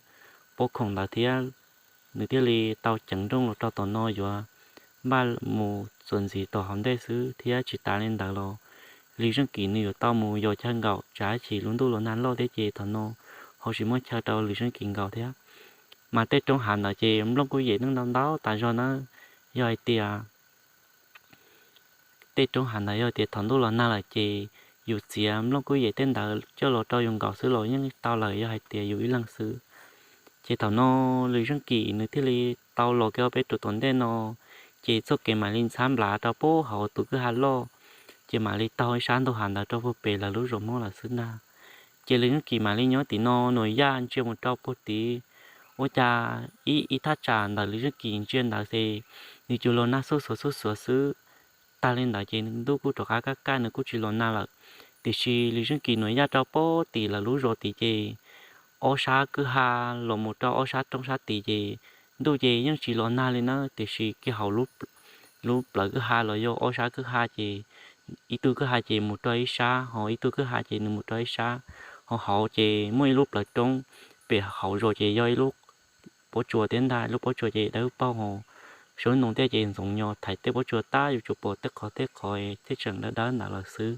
pob khoom ntawd thiab nws thiaj li tau ceev nrooj los rau tom no yuav npaj mus txuas ntxiv tom hauv ntej xwb thiab tsis tas li ntawd los Lwm Zeej Kim nws yuav tau mus yos chaw nkaum tsam ib chim lub ntuj los nag loj thiab ces thaum no ho tsis muaj chaw rau Lwm Zeej Kim nkaum thiab. Mas tej roob hav ntawd ces nplooj kuj yem neej ntau ntau tas zog nawb. Yog hais tias tej roob hav ntawd yog tias thaum ntuj los nag lawm ces yus txiav nplooj kub yem tej ntawd coj los rau yus nkaus xwb los yeej tau lawm, yog hais tias yus ib leeg xwb. Ces thaum no Lis Zeej Kim nws thiaj li tau los kiag peb rau tom ntej no, ces txoj kev mam li ntxhab nplav rau pem hauv tus kwj ha loj, ces mam li taug ib sab ntug hav ntawd rau puag pem lawv lub zos Hmoob lawm xwb ntag. Ces Lis Zeej Kim mam li nyob tim no, Nuam Yaj ntsia mus rau puag tid, ua cas ib ib thaj tsam ntawm Lis Zeej Kim ntsia ntawd ces nws cus los nag xuj xuav xuj xuav xwb. Tag li ntawd ces ntuj kuj rov qab kaj kaj, nws kuj tsis los nag lawm. Tiam sis Lis Zeej Kim, Nuam Yaj rau puag tim lawv lub zos tid ces ob sab kwj ha los mus rau ob sab roob sab tid ces ntuj ces yeej tsis los nag li na, tiam sis kiag hauv lub plawv kwj ha los yog ob sab kwj ha ces ib tug kwj ha ces mus rau ib sab, ho ib tug kwj ha ces nws mus rau ib sab, ho hauv ces muaj ib lub plawv roob, pem hauv zos ces yog ib lub pob tsuas thiab ntag, lub pob tsuas ces dawb paug ho saum ntoo thiab ces ntxoov nyo thaiv tej pob tsuas tab yuav tsum pom tej qhov tej qhov thiaj tseem dawb dawb ntawd lawm xwb.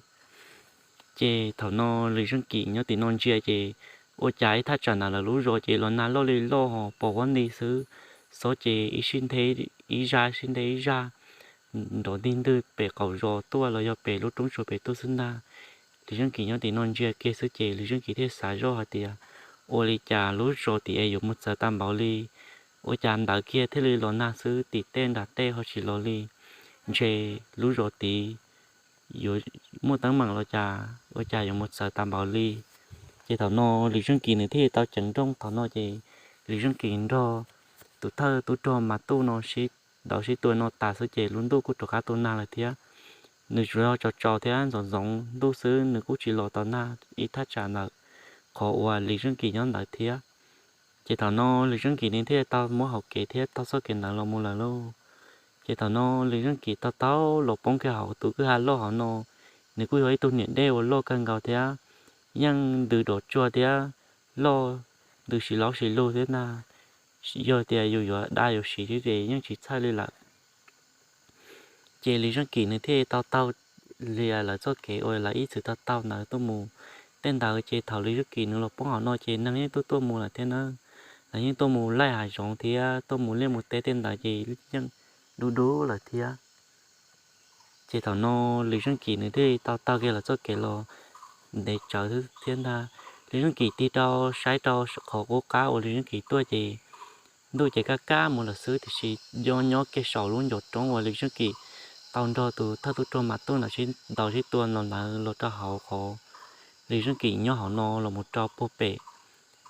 Ces thaum no Lis Zeej Kim nyob tim no ntsia ces ua cas ib thaj tsam ntawm lawv lub zos ces los nag loj li loj ho pos huab nti xwb, xob ces ib sij nthe ib zaj sij nthe ib zaj nrov ntig ntwg pem qaum zos tuaj los yog pem lub roob tsuas pem tuaj xwb ntag. Lis Zeej Kim nyob tim no ntsia kiag xwb ces Lis Zeej Kim thiaj xav zoj hais tias, ua li cas lub zos tim es yuav mus txawv tag npaum li, ua cas ntawd kiag thiaj li los nag xwb, tim tej nram tej ho tsis los li, ntshe lub zos tid yuav muaj teeb meem los cas, ua cas yuav mus txawv tag npaum li. Ces thaum no Lis Zeej Kim nws thiaj tau ceev nrooj, thaum no ces Lis Zeej Kim nrog tus thawj tub rog Mas Tuj no sib ntaus sib tua no tas xwb ces lub ntuj kuj rov qab tuaj nag lawm thiab. Nws tsuas yog tsaus tsaus thiab ntxoov ntxoov ntuj xwb, nws kuj tsis los tau nag ib thaj tsam ntawm qhov uas Lis Zeej Kim nyob ntawd thiab. Ces thaum no Lis Zeej Kim nws thiaj tau muab hauv kev thiab taug txoj kev ntawd los mus lawm lauj. Ces thaum no Lis Zeej Kim tau taug los poob kiag hauv tus kwj ha loj hauv no, nws kuj yog ib tug niam dej uas loj kawg nkaus thiab, yeej ntws dov tsuag thiab, loj ntws sis laub sis lug thiab ntag. Yog tias yus yuav da yuav siv thiab ces yeej tsis txhawj li lawm. Ces Lis Zeej Kim nws thiaj tau taug li lawv txoj kev uas lawv ib txwm tau taug ntawd tuaj mus. Tej ntawd ces thaum Lis Zeej Kim nws los poob hauv no ces neeg yeej tuaj tuaj mus lawm thiab na. Lawv yeej tuaj mus laij hav zoov thiab tuaj mus liaj mus teb tej ntawd ces yeej dub dub lawm thiab. Ces thaum no Lis Zeej Kim nws thiaj tau taug kiag lawv txoj kev los ntev tsawv thiab ntag. Lis Zeej Kim tig rau saib rau qhov qub qab uas Lis Zeej Kim tuaj ces ntuj ces kaj kaj mus lawm xwb, tiam sis nyob nyob kiag saum lub ncov roob uas Lis Zeej Kim tau nrog tus thawj tub rog Mas Tuj ntawd sib ntaus sib tua los ntawd los rau hauv qhov Lis Zeej Kim nyob hauv no los mus rau puag pem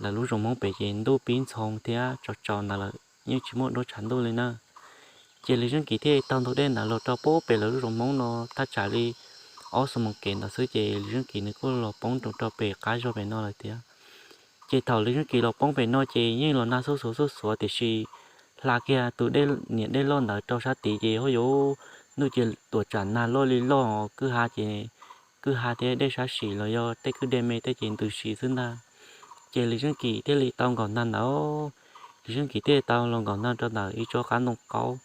lawv lub zos Hmoob pem ces ntuj pib ntxhoo thiab tsaus tsaus ntawd lawm, yeej tsis muaj duab tshav ntuj li na. Ces Lis Zeej Kim thiaj taug ntug dej ntawd los rau puag pem lawv lub zos Hmoob no thaj tsam li ob xuab moos kev ntawd xwb ces Lis Zeej Kim nws kuj los poob rau rau pem qab zos pem no lawm thiab. Ces thaum Lis Zeej Kim los poob pem no ces yeej los nag xuj xuav xuj xuav tiam sis hla kiag tus niam dej loj ntawd rau sab tid ces ho yuav ntuj ces tuam tsam nag loj li loj, kwj ha ces kwj ha thiab dej sab sim los yog tej kwj dej me tej ces ntws si xwb ntag. Ces Lis Zeej Kim thiaj li tau nkaum nag ntawd, Lis Zeej Kim thiaj li tau los nkaum nag rau ntawm ib tsob qab ntoo qaub.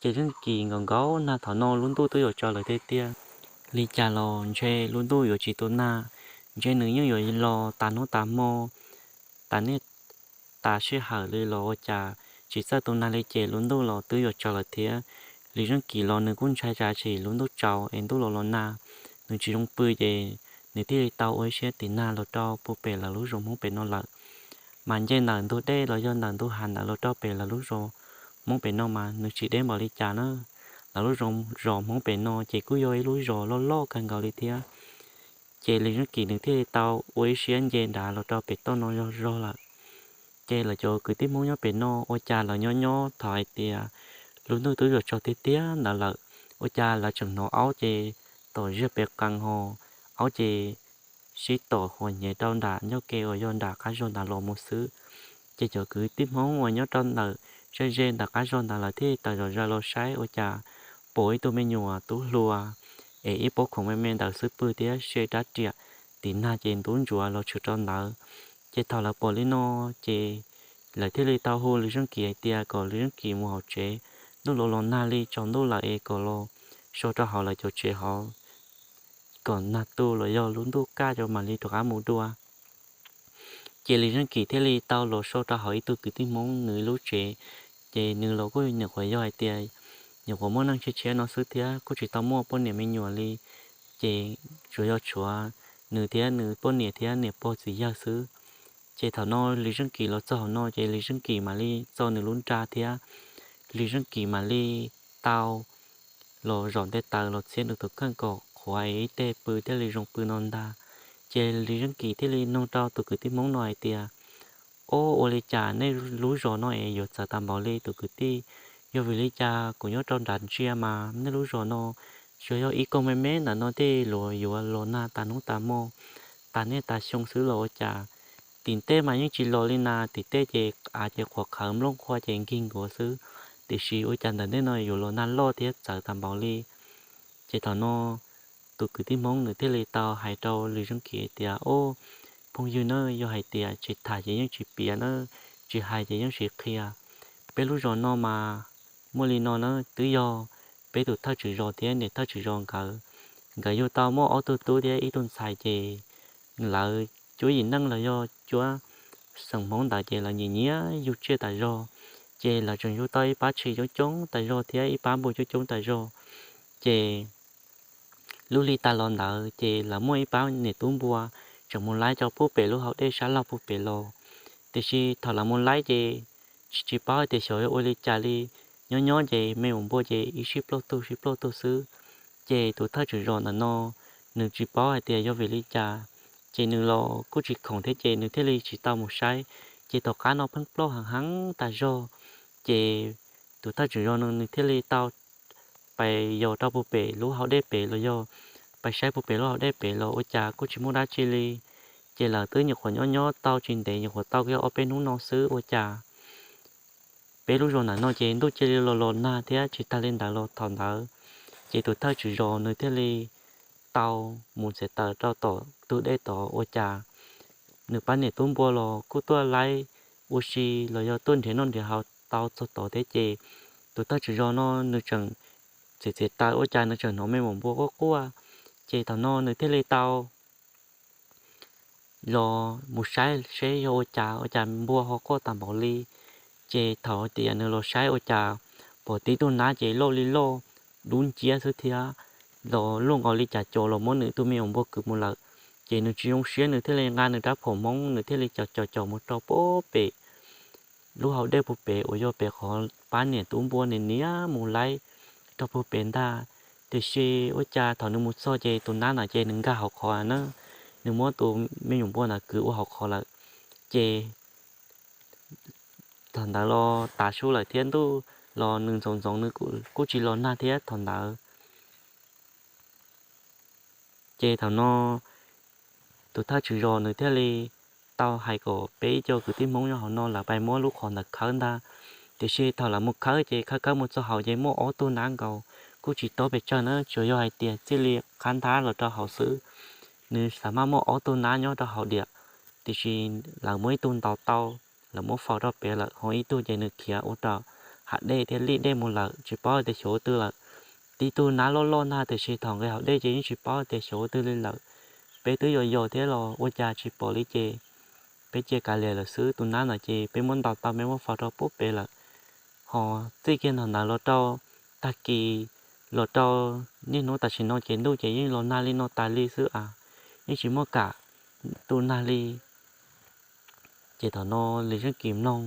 Ces Lis Zeej Kim nkaum nkaum nag thaum no lub ntuj twb yuav tsaus lawm tiag tiag. Li cas los ntshe lub ntuj yuav tsis tu nag, ntshe nws yeej yuav los tas hnub tas hmo, tas niaj tas sij hawm li los ua cas tsis txawj tu nag li ces lub ntuj los twb yuav tsaus lawm thiab. Lis Zeej Kim los nws kuj ntshai tsam sim lub ntuj tsaus es ntuj los los nag, nws tsis zoo pw ces nws thiaj li tau ua ib siab tiv nag los rau puag pem lawv lub zos Hmoob pem no lawm. Mas nce ntawm ntug dej los yog ntawm ntug hav ntawd los rau pem lawv lub zos Hmoob pem no mas nws tsis deb npaum li cas na. Lawv lub zos Hmoob pem no ces kuj yog ib lub zos loj loj kawg nkaus li thiab. Ces Lis Zeej Kim nws thiaj li tau ua ib siab nce nrad los rau pem toj no zog zog lawm. Ces lawv cov kwv tij Hmoob nyob pem no ua cas lawv nyob nyob thaum hais tias lub ntuj twb yuav tsaus tiag tiag ntawd lawm, ua cas lawv tseem hnov aub ces tom ziag pes qees ho, aub ces sib tom huas hnyev rau nram ncauj ke uas yog nram qab zog ntawd los mus xwb. Ces cov kwv tij Hmoob uas nyob rau ntawm ze ze ntawm qab zog ntawd lawv thiaj tawm zom zaws los saib ua cas pom ib tug me nyuam tub hluas es ib pob khoom me me ntawd xub pwg thiab sia rab riam tiv nag ces ntub ntsuav los tshwm rau ntawd. Ces thaum lawv pom li no ces lawv thiaj li tau hu Lis Zeej Kim hais tias kom Lis Zeej Kim mus hauv tsev, ntuj los los nag li tsaus ntuj lawm es kom los so rau hauv lawv cov tsev hauv, kom nag tu los yog lub ntuj kaj rau mam li rov qab mus dua. Ces Lis Zeej Kim thiaj li tau los so rau hauv ib tug kwv tij Hmoob nws lub tsev. Ces nws los kuj nyuam qhuav yog hais tias nyuam qhuav muaj neej tshiab tshiab no xwb thiab kuj tsis tau muaj poj niam me nyuam li, ces tsuas yog tshuav nws thiab nws poj niam thiab niam pog txiv yawg xwb. Ces thaum no Lis Zeej Kim los txog hauv no ces Lis Zeej Kim mam li txo nws lub nra thiab Lis Zeej Kim mam li tau los zaum nte taws los txhiab nws tus kheej kom qhuav ib teg pw thiaj li zoo pw no ntag. Ces Lis Zeej Kim thiaj li nug rau tus kwv tij Hmoob no hais tias, Ob, ua li cas nej lub zos no es yuav txawv tas npaum li tus kwv tij? Yog vim li cas kuv nyob rau nram ntsia mas nej lub zos no tsuas yog ib koog me me ntawm no tej luag yuav los nag tas hnub tas hmo, tas niaj tas xyoo xwb los ua cas? Tim tej mas yeej tsis los li na, tim tej ces av ces qhuav qhawv nplooj qhuav ces nkig nkuav xwb, tiam sis ua cas ntawm nej no yuav los nag loj thiab txawv tas npaum li? Ces thaum no tus kwv tij Hmoob nws thiaj li tau hais rau Lis Zeej Kim hais tias, Ob, phooj ywg na, yog hais tias tsis tham ces yeej tsis piav na, tsis hais ces yeej tsis qhia. Peb lub zos no mas muaj li no na, twb yog peb tus thawj tswm zos thiab niam thawj tswm zos nkawd, nkawd yug tau muaj ob tug tub thiab ib tug ntxhais ces lawv cuab yim neej los yog cuab xeem Hmoob ntawd ces lawv nyiam nyiam yug tsiaj tas zog, ces lawv tseem yug tau ib pab tshis coob coob tas zog thiab ib pab npua coob coob tas zog. Ces lub hli tas los ntawd ces lawv muaj ib pab niam tub npua tseem mus laib rau puag pem lub hauv dej sab laug puag pem los. Tiam sis thaum lawv mus laib ces tsis tsis paub hais tias xyov yog ua li cas li, nyob nyob ces me nyuam npua ces ib sij ploj tug sij ploj tug xwb. Ces tus thawj tswm zos ntawm no nws tsis paub hais tias yog vim li cas, ces nws los kuj tsis khoom thiab ces nws thiaj li tsis tau mus saib. Ces tom qab no pheej ploj heev heev tas zog, ces tus thawj tswm zos no nws thiaj li tau pais yos rau puag pem lub hauv dej pem los yog pais saib puag pem lub hauv dej pem los ua cas kuj tsis muaj dab tsi li. Ces lawv twb nyuam qhuav nyob nyob tau tsis ntev, nyuam qhuav tau kiag ob peb hnub no xwb ua cas peb lub zos ntawm no ces ntuj cia li los los nag thiab. Tsis tag li ntawd los thaum ntawd ces tus thawj tswm zos nws thiaj li tau mus txiav taws rau tom ntug dej tod ua cas nws pab niam tub npua los kuj tuaj laib ua si los yog tuaj nrhiav noj nrhiav haus tau txog tod thiab ces tus thawj tswm zos no nws tseem txiav txiav taws ua cas nws tseem hnov me nyuam npua quaj quaj. Ces thaum no nws thiaj li tau los mus saib seb yog ua cas, ua cas npua ho quaj tas npaum li. Ces thaum tias nws los saib ua cas pom tib tug nab ces loj li loj, dub nciab xwb thiab, los luaj nkaus li cas cov los muab nws tus me nyuam npua kwv mus lawm. Ces nws tsis zoo siab, nws thiaj li nqa nws rab phom Hmoob, nws thiaj li caum caum caum mus rau puag pem lub hauv dej puag pem uas yog pem qhov pab niam tub npua nws niam mus laib rau puag pem ntag. Tiam sis ua cas thaum nws mus txog ces tus nab no ces nws nkag hauv qhov na, nws muab tus me nyuam npua ntawd kwv ua hauv qhov lawm. Ces thaum ntawd los tav su lawm thiab ntuj los nws ntxoov ntxoov, nws kuj tsis los nag thiab thaum ntawd. Ces thaum no tus thawj tswm zos nws thiaj li tau hais kom peb ib co kwv tij Hmoob nyob hauv no lawv pais muab lub qhov ntawd khawb ntag. Tiam sis thaum lawv mus khawb ces khawb khawb mus txog hauv ces muaj ob tug nab nkaus, kuj tsis tob pes tsawg na, tsuas yog hais tias txij li qab nthab los rau hauv xwb. Nws xav mas muaj ob tug nab nyob rau hauv diam, tiam sis lawv muab ib tug ntaus tau, lawv muab faus rau pem lawm, ho ib tug ces nws khiav ua rau hav dej thiab lij dej mus lawm, tsis paub tias xyov ua twg lawm. Tib tug nab loj loj ntag, tiam sis thaum nqis hauv dej ces yeej tsis paub tias xyov ua twg li lawm. Peb twb yos yos thiab los ua cas tsis pom li ces peb cia kav liam lawm xwb. Tus nab ntawd ces peb muab ntaus tau, peb muab faus rau puag pem lawm. Ho txij kiag ntawm ntawd los rau tag kis, los rau niaj hnub tam sim no ces ntuj ces yeej los nag li no tas li xwb as, yeej tsis muaj kam tus nag li. Ces thaum no Lis Zeej Kim mloog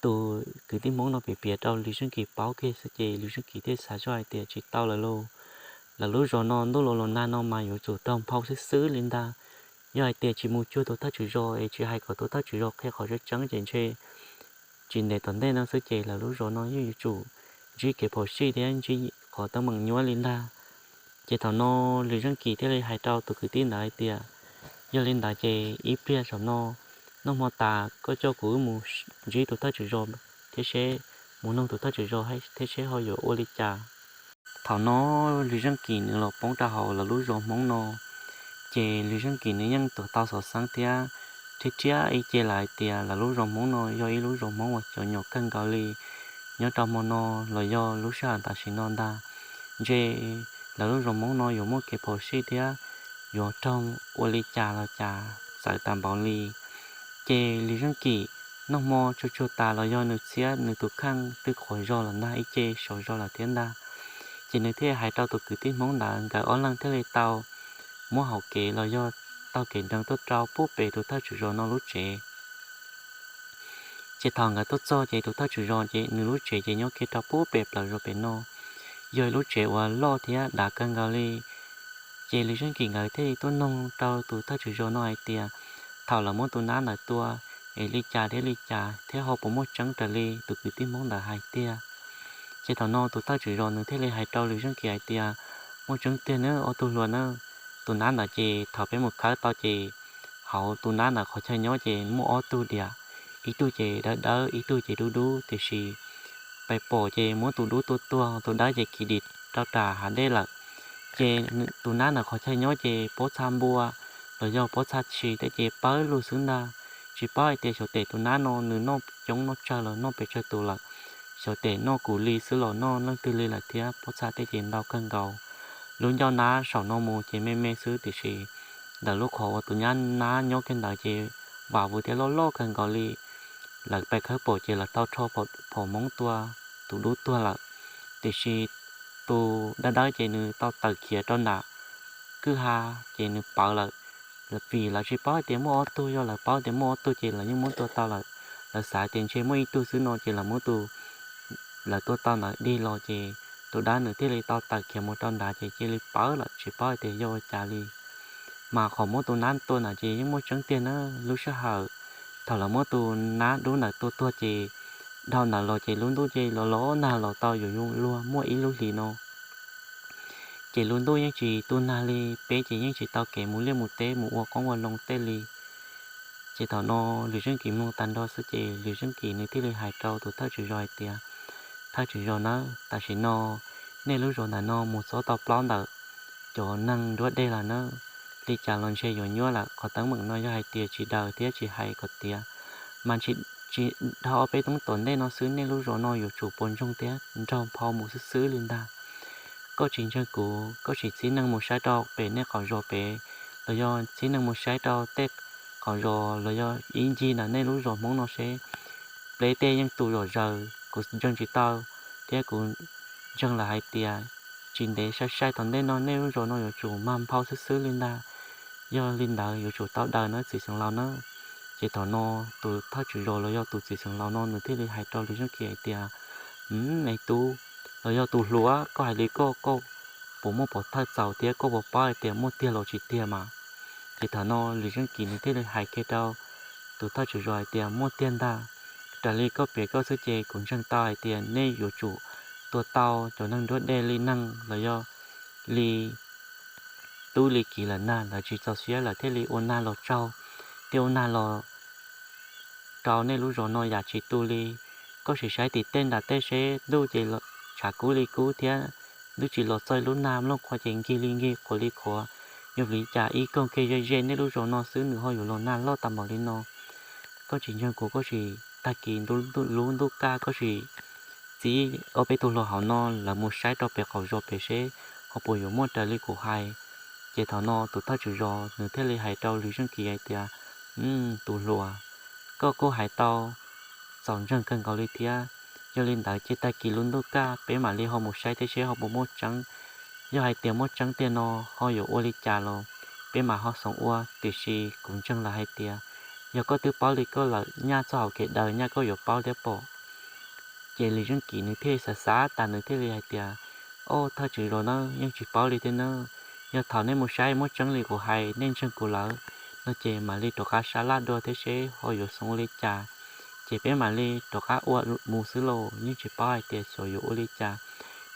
tus kwv tij Hmoob no piav piav rau Lis Zeej Kim paub kiag xwb ces Lis Zeej Kim thiaj xav zoj hais tias tsis tau lawm lauj, lawv lub zos no ntuj los los nag no mas yuav tsum raug nphau xwb xwb li ntag. Yog hais tias tsis mus cuag tus thawj tswm zos es tsis hais kom tus thawj tswm zos qhia qhov tseeb tseeb ces ntshe tsis ntev tom ntej no xwb ces lawv lub zos no yeej yuav tsum ntsib kev phom sij thiab ntsib qhov teeb meem nyuaj li ntag. Ces thaum no Lis Zeej Kim thiaj li hais rau tus kwv tij ntawd hais tias, Yog li ntawd ces ib pliag saum no, noj hmo tas koj coj kuv wb mus ntsib tus thawj tswm zos thiab seb, mus nug tus thawj tswm zos thiab seb ho yuav ua li cas. Thaum no Lis Zeej Kim nws los poob rau hauv lawv lub zos Hmoob no, ces Lis Zeej Kim nws yeej tuav tau xov xeeb thiab rhiab rhiab ib ce lawm hais tias lawv lub zos Hmoob no yog ib lub zos Hmoob uas cov nyom kawg nkaus li nyob rau hmo no los yog lub sij hawm tam sim no ntag. Ntshe lawv lub zos Hmoob no yuav muaj kev phom sij thiab yuav raug ua li cas los cas txawv tas npaum li. Ces Lis Zeej Kim noj hmo tsuag tsuag tas los yog nws txhiab nws tus kheej twb qhuav zog lawm ntag, ib ce saud zog lawm thiab ntag. Ces nws thiaj hais rau tus kwv tij Hmoob ntawd, nkawd ob leeg thiaj li tau muab hauv kev los yog taug kev nrees tuaj rau pub pem tus thawj tswm zos no lub tsev. Ces thaum nkawd tuaj txog ces tus thawj tswm zos ces nws lub tsev ces nyob kiag rau pub pem plaws zos pem no, yog lub tsev uas loj thiab dav kawg nkaus li. Ces Lwm Zeej Kim nkawd thiaj li tuaj noog rau tus thawj tswm zos no hais tias, thaum lawv muab tus nab ntawd tua es li cas thiab li cas thiab ho puas muaj tseeb raws li tus kwv tij Hmoob ntawd hais tiag? Ces thaum no tus thawj tswm zos nws thiaj li hais rau Lwm Zeej Kim hais tias, muaj tseeb tiag nawb ob tug hluas na, tus nab ntawd ces thaum peb mus khawb tau ces hauv tus nab ntawd qhov chaw nyob ces muaj ob tug diam, ib tug ces dawb dawb ib tug ces dub dub, tiam sis peb pom ces muab tus dub tua tuag, tus dawb ces khiav dim rau nram hav dej lawm. Ces tus nab ntawd qhov chaw nyob ces pob txha npua los yog pob txha tshis tej ces pawg lug xwb ntag. Tsis paub hais tias xyov tes tus nab no nws noj coob noj tsawg los noj pes tsawg tus lawm, xyov tes noj kuv li xwb los noj leej twg li lawm thiab, pob txha tej ces ntau kawg nkaus. Lub ncauj nab saum no mus ces me me xwb, tiam sis ntawm lub qhov uas tus nyab nab nyob kiag ntawd ces vam vwm thiab loj loj kawg nkaus li. Lawv pais khawb pom ces lawv tau rho phom Hmoob tua tus dub tuag lawm, tiam sis tus dawb dawb ces nws tau tawm khiav rau nram kwj ha ces nws pawv lawm. Vim lawv tsis paub hais tias muaj ob tug, yog lawv paub tias muaj ob tug ces lawv yeej muab tua tau lawm. Lawv xav tias ntshe muaj ib tug xwb no ces lawv muab tus lawv tua tau ntawd dig los ces tus dawb nws thiaj li tau tawm khiav mus rau nrad ces cia li pawv lawm, tsis paub hais tias yog ua cas li. Mas qhov muab tus nab tua ntawd ces yeej muaj tseeb tiag na. Lub sij hawm thaum lawv muab tus nab dub ntawd tua tuag ces dhau ntawd los ces lub ntuj ces los los nag los tau yuav luag muaj ib lub hlis no. Ces lub ntuj yeej tsis tu nag li, peb ces yeej tsis tau kev mus liaj mus teb mus ua qoob ua loo tej li. Ces thaum no Lwm Zeej Kim mloog tag nrho xwb ces Lwm Zeej Kim nws thiaj li hais rau tus thawj tswm zos hais tias, thawj tswm zos nawb, tam sim no nej lub zos ntawm no mus txog tau plaub ntawm cov neeg nruab dej lawm nawb. Li cas los ntshe yuav nyuaj lawm, qhov teeb meem no yog hais tias tsis daws thiab tsis hais kom tiav, mas tsis dhau ob peb hnub tom ntej no xwb nej lub zos no yuav tsum puas ntsoog thiab nraug nphau mus xwb xwb li ntag. Koj tsis ntseeg kuv, koj sim txib neeg mus saib rau pem nej qhov zos pem, los yog txib neeg mus saib rau tej qhov zos los yog ib ncig ntawm nej lub zos Hmoob no seb pleb tej yeej tu zom zaws, kuv ntseeg tsis tau, thiab kuv ntseeg lawm hais tias tsis ntev sai sai tom ntej no nej lub zos no yuav tsum mag nphau xwb xwb li ntag. Yog li ntawd yuav tsum tau daws nawb txiv xeev laus nawb. Ces thaum no tus thawj tswm zos los yog tus txiv xeev laus no nws thiaj li hais rau Lwm Zeej Kim hais tias, es tub, los yog tus hluas, koj hais li koj, koj puas muaj pov thawj txaus thiab koj puas paub hais tias muaj tiag los tsis tiag mas? Ces thaum no Lwm Zeej Kim nws thiaj li hais kiag rau tus thawj tswm zos hais tias, muaj tiag ntag. Raws li koj piav koj xwb ces kuv ntseeg tau hais tias nej yuav tsum tua tau cov neeg nruab dej li neeg los yog li tub li kiv lawm nag, lawv tsis txaus siab lawm thiaj li ua nag los tsaug, thiaj ua nag los rau nej lub zos no yam tsis tu li. Koj sim saib tim tej nram tej seb ntuj ces tshav kub li kub thiab, ntuj tsis los txog lub nag, nplooj qhuav ces nkig li nkig, qhuav li qhuav. Yog vim li cas ib koog kiag ze ze nej lub zos no xwb nws ho yuav los nag loj tag npaum li no? Koj tsis ntseeg kuv koj sim tag kis lub ntuj kaj koj sim txib ob peb tug hluas hauv no lawv mus saib rau pem qaum zos pem seb ho puas yuav muaj raws li kuv hais. Ces thaum no tus thawj tswv zos nws thiaj li hais rau Lwm Zeej Kis hais tias, tus hluas, koj kuj hais tau txaus ntseeg kawg nkaus li thiab. Yog li ntawd cia tag kis lub ntuj kaj peb mam li ho mus saib thiab seb ho puas muaj tseeb. Yog hais tias muaj tseeb tiag no ho yuav ua li cas los peb mam ho xoom ua, tiam sis kuv ntseeg lawm hais tias yog koj twb paub li koj lawm, nyaj txoj hauv kev daws nyaj koj yuav paub thiab pom. Ces Lwm Zeej Kis nws thiaj li xav xav tas nws thiaj li hais tias, ob thawj tswv zos na, yeej tsis paub li thiab na. Yog thaum nej mus saib muaj tseeb li kuv hais nej ntseeg kuv lawm no ces mam li rov qab sab laj dua thiab seb ho yuav xoom ua li cas. Ces peb mam li rov qab ua mus xwb lauj, yeej tsis paub hais tias xyov yuav ua li cas.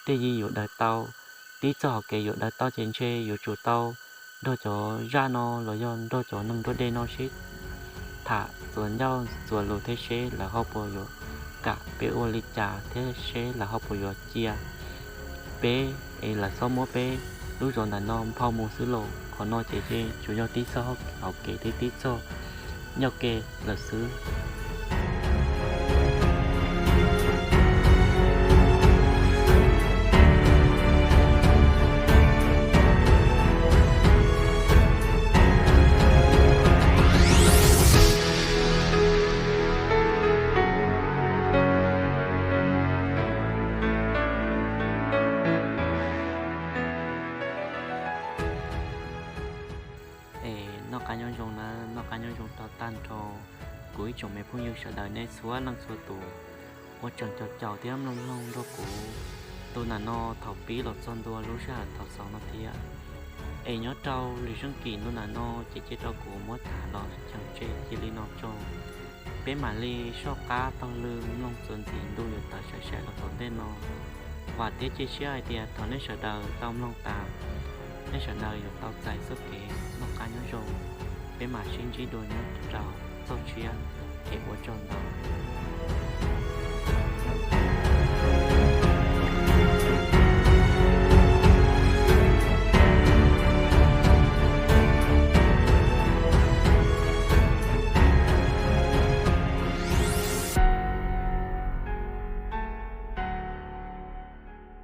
Tej yig yuav daws tau, tib txoj hauv kev yuav daws tau ces ntshe yuav tsum tau nrog cov zaj no los yog nrog cov neeg nruab dej no sib tham txuas ncauj txuas lus thiab seb lawv ho puas yuav kam peb ua li cas thiab seb lawv ho puas yuav cia peb es lawv txhob muab peb lub zos ntawm no nphau mus xwb lauj. Qhov no ces yeej tsuas yog tib txoj hauv kev thiab tib txoj ncauj ke lawm xwb. Ib tsoom me phooj ywg sawv daws nej txhua leej txhua tus uas tseem caum caum thiab mloog mloog nrog kuv ntu ntawm no thaum pib los txog ntua lub sij hawm thaum xaus no thiab. Es nyob rau lwm zeej kim ntu ntawm no ces cia rau kuv muab tham los cheem tseg cia li no tso. Peb mam li soj qab taug lw mloog txuas ntxiv ntu yuav tawm sai sai los tom ntej no. Vam thiab cia siab hais tias thaum nej sawv daws tau mloog tas, nej sawv daws yuav tau txais txoj kev noj qab nyob zoo. Peb mam sib ntsib dua nyob rau txoj tshiab, es ua tsaug ntau.